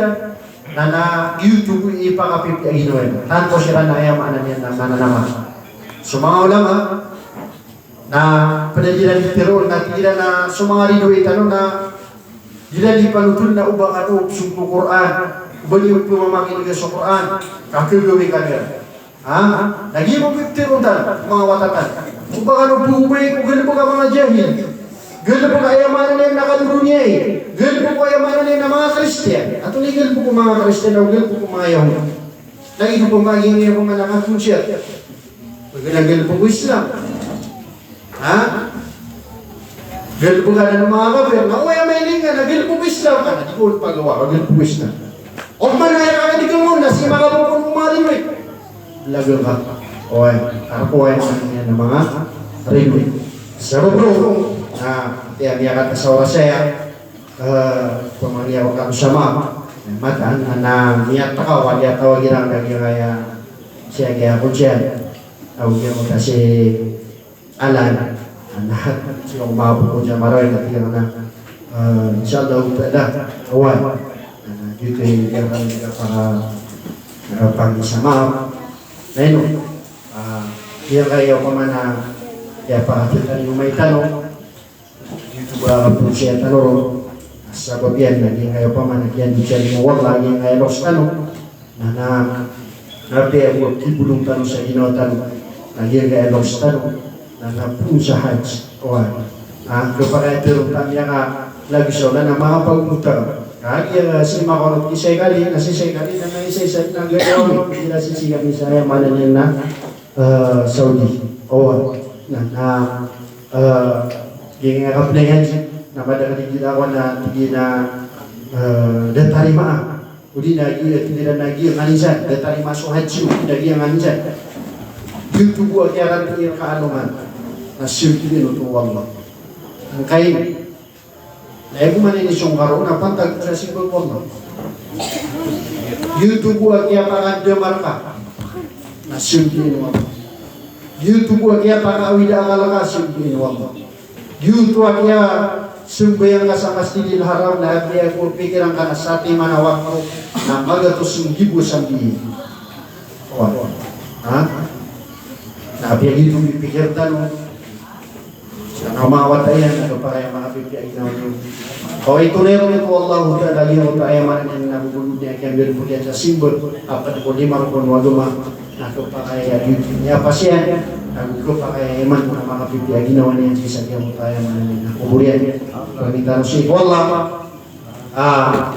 na, na giyoto i pakapipiya a ginawa iran. Tanto siran na aya maana niyan na mananamar. So manga ulama, na pd a di iran di tharoon, na tig iran a so manga ridoay tano na di iran di panothol na oba kano pzong ko Qur'an, oba niyo pmamakin'ga so Qur'an, ka khagawii kano iran. Ha? Na giyoto i ptharoon tano, manga wata tano. Oba kano pgobay ko galbk a manga jahil. Galbk a aya maana niyan na kadodoniyai. Galbk a aya maana niyan na manga Kristiyan. Antonaa i galbk o manga Kristiyan, o galbk o manga Yahudi. Na giyoto pman, giyoto pman a katharo iyan. Pagana galbk o Islam. Ha? Galbk anan o manga kafir, na oway a mailay nga na galbk o Islam, ka na di ko pagawa ka galbk o Islam. Opama na aya ka di ka ngona si manga bokon o manga ridoay. Laga ka. Oway, karako aya maana niyan na manga ridoay. Sabap roo, na, aya miyakata sa oras aya, eh, pamaniya ko kano sama. Mataan na, na miyataka, wali a tawag iran, lagi aya, siya kaya ko siya. Aw, iya ko ta si Alan, anak, so maboko niyan maraway na tiga na, eh, insha Allah ta'ala, oway. Na, giyoto i kiyapara, eh, pangisa maap. Na ino, ah, giyangkaya opama na, kiyapara titani umay tano. Giyoto ba pagsiya tano ron. Sabap iyan na giyangkaya opama na giyangkaya loks tano, na, na, na apiya bo a kibolong tano sa ginawa tano, na giyangkaya loks tano na, na poon sa Hajj. Oway. Ah, kapakay a tero tano a miyakalabi sa olan a manga pagmotor. Kagiya sii makaonot ki Sheikh Ali, na si Sheikh Ali na, na isa-isa na gagawa, aya sii, sii kami sa aya maana niyan na, eh, Saudi. Oway. Na, na, eh, giyangkaya kapnay Hajj na madakl i giraw na tig iyan a, eh, da tarimaa. Odi na giya, tig iran a giya nganin san, da tarimaa so Hajj, odi na giya nganin san. Giyoto bo a kiyaranti iran ka alongan na siyong kinoto o Allah. Angkaini, na aya bo man inisongkar on na pantag sa simba ko Allah. Giyoto bo a kiyapakadamar ka na siyong kinoto o Allah. Giyoto bo a kiyapakaawid a akal ka, siyong kinoto o Allah. Giyoto a kiyasambayang ka sa Masjidil Haram na apiya ko pikiran ka na satiman a wakto na magatos nggibo sambi. Oway. Ha? Na apiya giyoto i pikir tano. Sa na mawata iyan, na kapakay a manga pipiya a ginawa niyo. Oway, tonaa ron oto o Allahu Ta'ala, giyoto aya maana niyan na boboloden iyan a kiyambaloy iyan sa simba a pd ko lima rokon o agama. Na kapakay a di niyan pasayan, na kapakay a iman ko na makapipiya a ginawa niyan sii sa giyoto aya maana niyan na kobor iyan. Pangni tano sii ko Allah. Ah,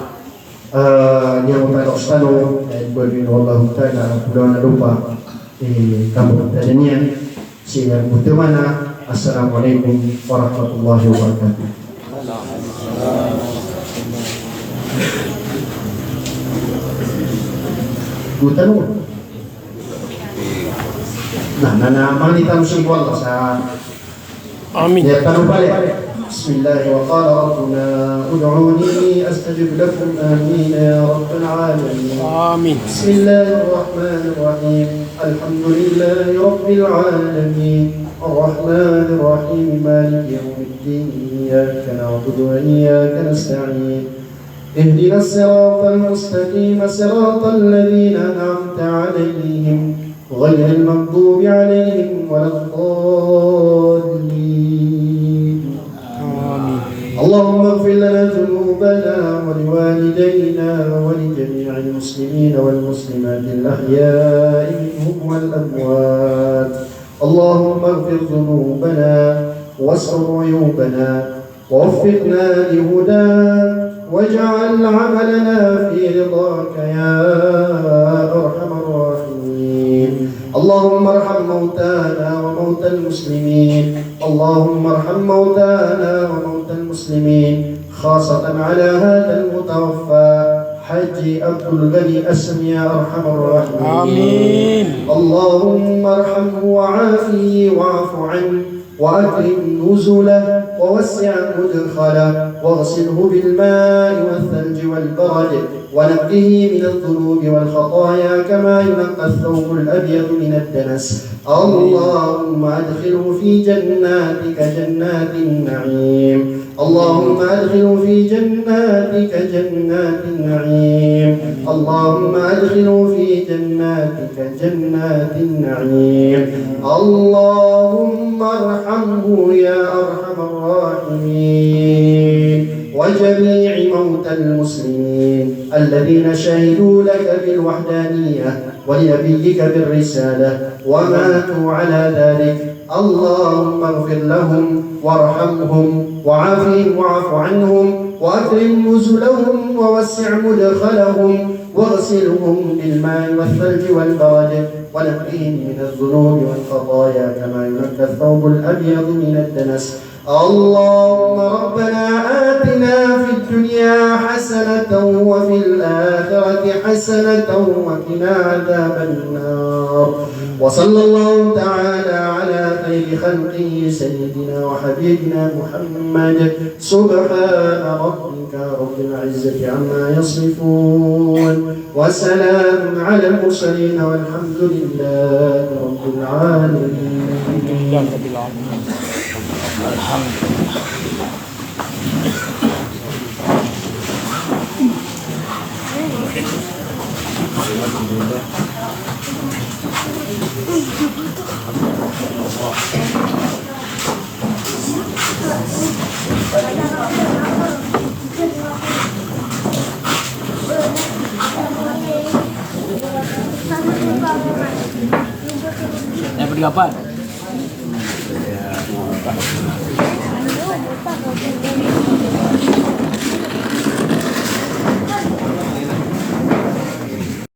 ah, niyan ko tano sa tano, eh, bagi o Allahu Ta'ala, pulawan a lopa, eh, kapo tadaniyan, sii ko tadaniyan. Assalamu alaikum warahmatullahi wabarakatuh. Go tano. Na, na, na, mangni tano sii ko Allah sa, amin, aya tano pali. Bismillah, wa qala rabbuna ud'uni astajib lakum. Amin ya rabbal alamin. Amin. Bismillahir rahmanir rahim. Alhamdulillahi rabbil alamin. Arrahmanir rahim. Maliki yawmiddin. Iyyaka na'budu wa iyyaka nasta'in. اهدنا الصراط المستقيم، صراط الذين أنعمت عليهم، غير المغضوب عليهم ولا الضالين. آمين. اللهم اغفر لنا ذنوبنا ولوالدينا ولجميع المسلمين والمسلمات الأحياء منهم والأموات. اللهم اغفر ذنوبنا واستر عيوبنا ووفقنا لهداك واجعل عملنا في رضاك يا أرحم الراحمين. اللهم ارحم موتانا وموتى المسلمين. اللهم ارحم موتانا وموتى المسلمين، خاصة على هذا المتوفى حاج عبد الغني أسم يا أرحم الراحمين. آمين. اللهم ارحمه وعافه واعف عنه وأكرم نزله ووسع مدخله واغسله بالماء والثلج والبرد ونقه من الذنوب والخطايا كما ينقى الثوب الأبيض من الدنس. اللهم أدخله في جناتك جنات النعيم. اللهم أدخله في جناتك جنات النعيم. اللهم أدخله في جناتك جنات النعيم. اللهم ارحمه يا أرحم الراحمين وجميع موتى المسلمين الذين شهدوا لك بالوحدانية ولنبيك بالرسالة وماتوا على ذلك. اللهم اغفر لهم وارحمهم وعافهم واعف عنهم وأكرم نزلهم ووسع مدخلهم واغسلهم بالماء والثلج والبرد ونقهم من الذنوب والخطايا كما ينقى الثوب الأبيض من الدنس. اللهم ربنا آتنا في الدنيا حسنة وفي الآخرة حسنة وقنا عذاب النار. وصلى الله تعالى على خير خلقه سيدنا وحبيبنا محمد. سبحان ربك رب العزة عما يصفون. وسلام على المرسلين والحمد لله رب العالمين. Kapan?